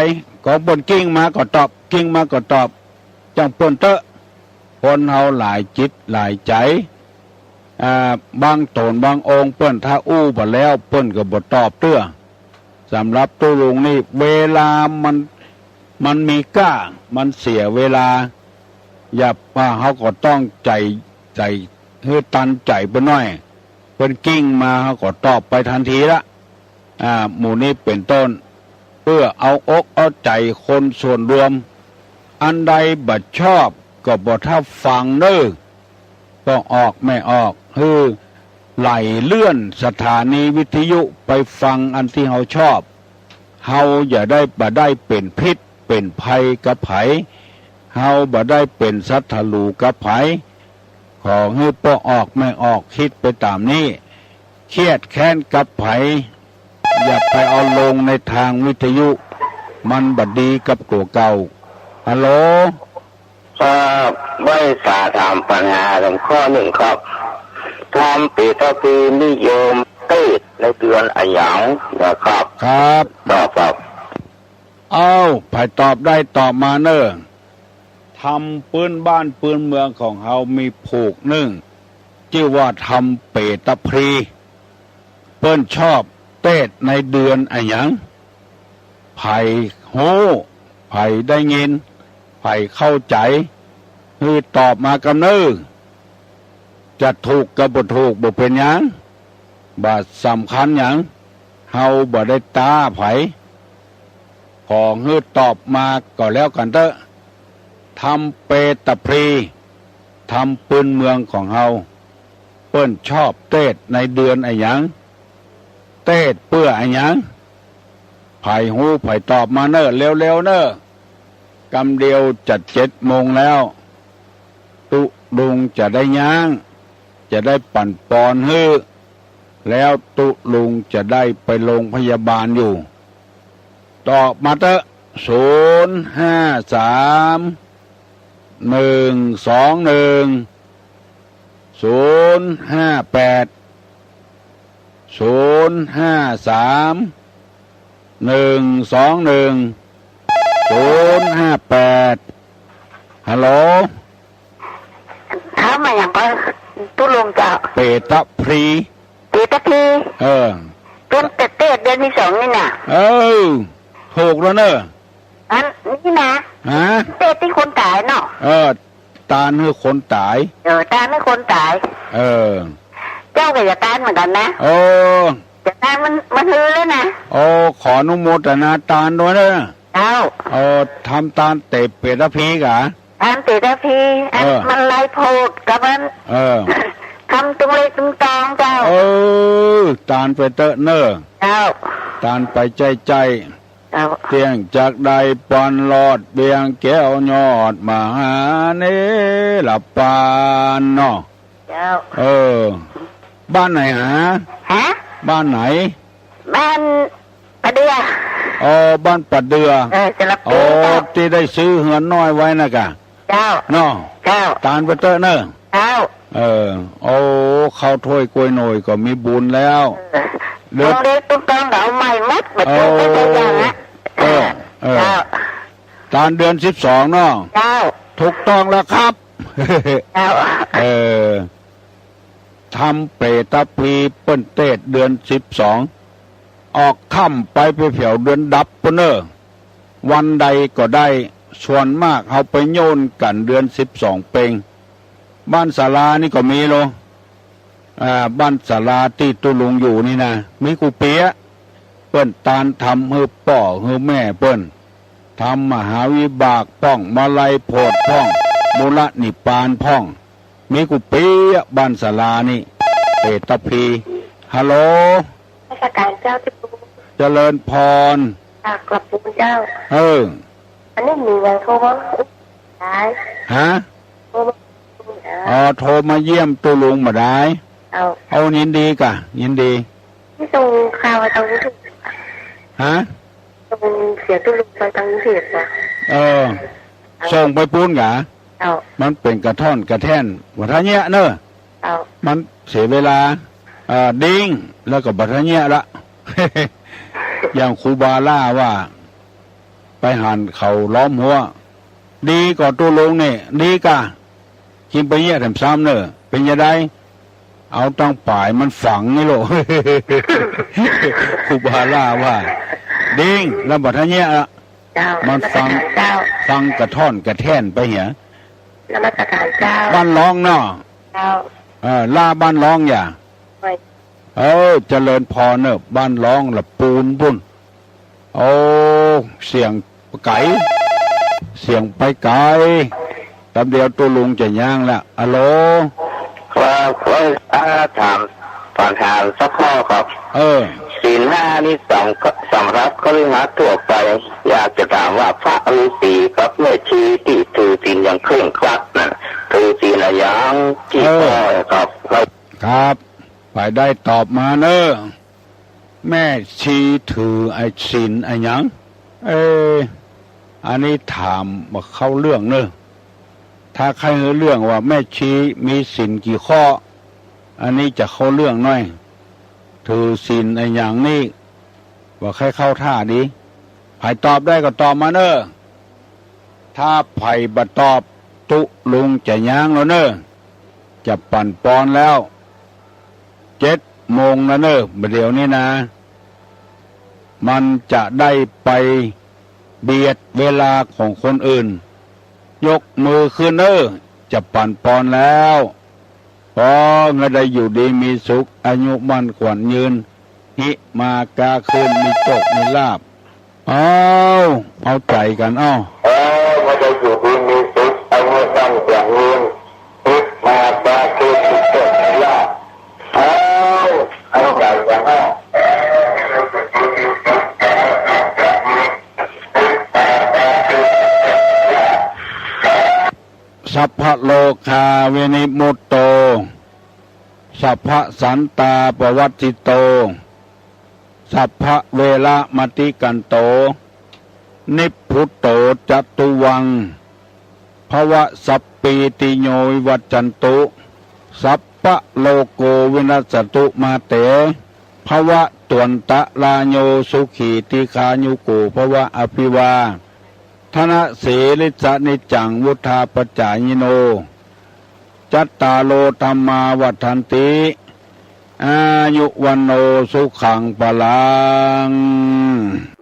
ของเปิ้นกริ้งมาก็ตอบ กริ้งมาก็ตอบ จั่งเปิ้นเต๊อะ คนเฮาหลายจิตหลายใจ๋ อ่า บางต๋นบางองค์เปิ้นถ้าอู้ไปแล้วเปิ้นก็บ่ตอบเตื้อ สำหรับตุ๊ลุงนี่เวลามัน มันมีก้า มันเสียเวลา อย่าว่า เฮาก็ต้องใจ๋ ใจ๋ หื้อตันใจ๋เปิ้นหน้อย เปิ้นกริ่งมาเฮาก็ตอบไปตันทีละ อ่า หมู่นี้เป๋นต้น เปื้อเอาอกเอาใจ๋คนส่วนรวม อันใดบ่ชอบก็บ่ทับฟังเน่อ ป้อออกแม่ออก หื้อไหล่เลื่อนสถานีวิทยุไปฟังอันตี้เฮาชอบ เฮาอย่าได้ บ่ได้เป๋นพิษเป๋นภัยกับใผ เฮาบ่ได้เป๋นศัตรูกับใผ ขอหื้อป้อออกแม่ออกกึ๊ดไปต๋ามนี้ เคียดแค้นกับใผ อย่าไปเอาลงในตางวิทยุ มันบ่ดีกับตั๋วเก่า ฮัลโหล ครับ ใฝ่สาถามปัญหาข้อนึ่งครับ ธรรมเปตพีนิยมเตศน์ในเดือนอะหยังนะครับ ครับ ตอบครับ เอ้า ใผตอบได้ตอบมาเน่อ ธรรมปื๊นบ้านปื๊นเมืองของเฮามีผูกนึ่ง จื้อว่าธรรมเปตพี เปิ้นชอบเตศน์ในเดือนอะหยัง ใผฮู้ ใผได้ยิน ใผเข้าใจ๋ หื้อตอบมากำเน่อ จะถูกกับบ่ถูกบ่เป๋นหยัง บ่สำคัญหยัง เฮาบ่ได้ต๊าใผ ขอหื้อตอบมาก็แล้วกั๋นเต๊อะ ธรรมเปตพี ธรรมปื๊นเมืองของเฮา เปิ้นชอบเตศน์ในเดือนอะหยัง เตศน์เปื้ออะหยัง ใผฮู้ใผตอบมาเน่อ เร็วๆ เน่อ กำเดียวจะเจ็ดโมงแล้ว ตุ๊ลุงจะได้ย้าง จะได้ปั๋นปอนหื้อ แล้วตุ๊ลุงจะได้ไปโรงพยาบาลอยู่ ตอบมาเต๊อะ ศูนย์ห้าสาม หนึ่งสองหนึ่ง ศูนย์ห้าแปด ศูนย์ห้าสาม หนึ่งสองหนึ่ง ศูนย์ห้าแปด ฮัลโหล ถามมาหยังก่อตุ๊ลุงเจ้า เปตพี เปตพี เออ เปิ้นจะเตศน์เดือนตี้สองนี่น่ะ เออ ถูกแล้วเน่อ อันนี้นะ ฮะ เตศน์ตี้คนต๋ายเนาะ เออ ตานหื้อคนต๋าย เออ ตานหื้อคนต๋าย เออ เจ้าก็อย่าตานเหมือนกั๋นนะ เออ อย่าตานมัน มันหื้อแล้วนะ โอ้ ขออนุโมทนาตานด้วยเน่อ เจ้า เออ ทำตานเตศน์เปตพีก่า ตานเปตพี อัน เออ มันไลโพดกับมัน เออ ทำตุงเล็กตุงตองเจ้า เออ ตานไปเต๊อะเน่อ เจ้า ตานไปใจ้ๆ เจ้า เตี้ยงจักได้ปอนรอด เวียงแก้วยอดมหาเนรปานเนาะ เจ้า เออ บ้านไหนหา ฮะ บ้านไหน บ้านป่าเดื่อ อ๋อ บ้านป่าเดื่อ เออ สระบุรี อ๋อ เจ้า ตี้ได้ซื้อเฮือนน้อยไว้น่ะก่า เจ้า เนาะ เจ้า ตานไปเต๊อะเน่อ เจ้า เออ โอ้ ข้าวถ้วยกล้วยหน่อยก็มีบุญแล้ว เออ เดือน ตุงเล็กตุงตองก็เอาใหม่หมด บ่ เออ ต้องไปใส่อย่างละ เออ เออ เจ้า ตานเดือนสิบสองเนาะ เจ้า ถูกต้องแล้วครับ เจ้า เออ ธรรมเปตพีเปิ้นเตศน์เดือนสิบสอง ออกค่ำไป ไปแผวเดือนดับปู้นเน่อ วันใดก็ได้ ส่วนมากเฮาไปโยนกั๋นเดือนสิบสองเปง บ้านศาลานี่ก็มีโล อ่า บ้านศาลาตี้ตุ๊ลุงอยู่นี่นะ มีกู้ปี๋อะ เปิ้นตานทำหื้อป้อหื้อแม่เปิ้น ทำมหาวิบากพ่อง มาลัยโพธิพ่อง มูลนิพพานพ่อง มีกู้ปี๋อะ บ้านศาลานี่ เปตพี ฮัลโหล นมัสก๋านเจ้าตุ๊ลุง เจริญพร จากกระปูนเจ้า เออ อันนี้มีหยังโทรมา ได้ ฮะ โทรมา อ๋อ โทรมาเยี่ยมตุ๊ลุงบ่ได้ เอา เอา ยินดีก่า ยินดี นี่ส่งข่าวไปตางกรุงเทพฯ ฮะ ส่งเสียงตุ๊ลุงไปตางกรุงเทพฯ บ่ เออ เอา ส่งไปปู๊นก่า เอา มันเป๋นกระท่อนกระแท่น บ่ทะเยียะเน่อ เอา มันเสียเวลา เอ่อ ดิ้ง แล้วก็บ่ทะเยียะละ อย่างครูบาล่าว่า ไปหันเขาล้อมหัว ดีก่อตุ๊ลุงนี่ ดีก่า กิ๋นไปเยียะแถมซ้ำเน่อ เป๋นจะใด เอาตังป๋ายมันฝังนี่โลก ครูบาล่าว่า ดิ้ง แล้วบัดเนี้ยอะ เจ้า มันฟัง นมัสการเจ้า ฟังกระท่อนกระแท่นไปเหีย นมัสการเจ้า บ้านร้องเนาะ เจ้า เออ ล่าบ้านร้องอย่า โอ้ย เออ เจริญพรเนอะ บ้านร้องละปูนปุ้น โอ้ เสียงไก๋ เสียงไปไก๋ แป๊บเดียวตุ๊ลุงจะย้างละ อะโหล ครับ เอ้ย อ่า ถาม ขอถามสักข้อครับ เออ ศีลห้านี่สำ สำหรับคฤหัสถ์ทั่วไป อยากจะถามว่าพระฤาษีกับแม่ชีที่ถือศีลอย่างเคร่งครัดน่ะ ถือศีลอะหยังกี่ข้อครับ ครับ ไปได้ตอบมาเนอะ แม่ชีถือไอ้ศีลอะหยัง เอ๊ะ อันนี้ถามบ่เข้าเรื่องเนอะ ถ้าใค่หื้อเรื่องว่าแม่ชีมีศีลกี่ข้อ อันนี้จะเข้าเรื่องหน้อย ถือศีลอะหยังนี่ บ่ใค่เข้าท่าดี ใผตอบได้ก็ตอบมาเนอะ ถ้าใผบ่ตอบ ตุ๊ลุงจะย้างแล้วเนอะ จะปั่นปอนแล้ว เจ็ดโมงแล้วเนอะ บ่าเดี่ยวนี้นะ มันจะได้ไปเบียดเวลาของคนอื่น ยกมือขึ้นเนอะ จะปั่นปอนแล้ว ขอหื้อได้อยู่ดีมีสุข อายุมั่นขวัญยืน หิมากาคืน มีโชคมีลาภ เอา เอาใจ๋กั๋น เอา เออ ขอหื้อได้อยู่ดีมีสุข อายุมั่นขวัญยืน หิมากาคืน มีโชคมีลาภ เอา เอาใจ๋กั๋น เอา สัพพะโรคาวินิมมุตโต สัพพะสันตาปวัตถิโต สัพพะเวระมะติกันโต นิพพุตโตจะตุวัง ภวะสัพพีติโยวิวัจจันตุ สัพพะโรโควินัสสะตุมาเต ภวะตวันตะราโยสุขีทีฆายุโกภวะ อภิวาทะนะสีลิสสะนิจจังวุฑฒาปะจายิโน จัตตาโรธัมมาวัฑฒันติ อายุวัณโณสุขังพะลัง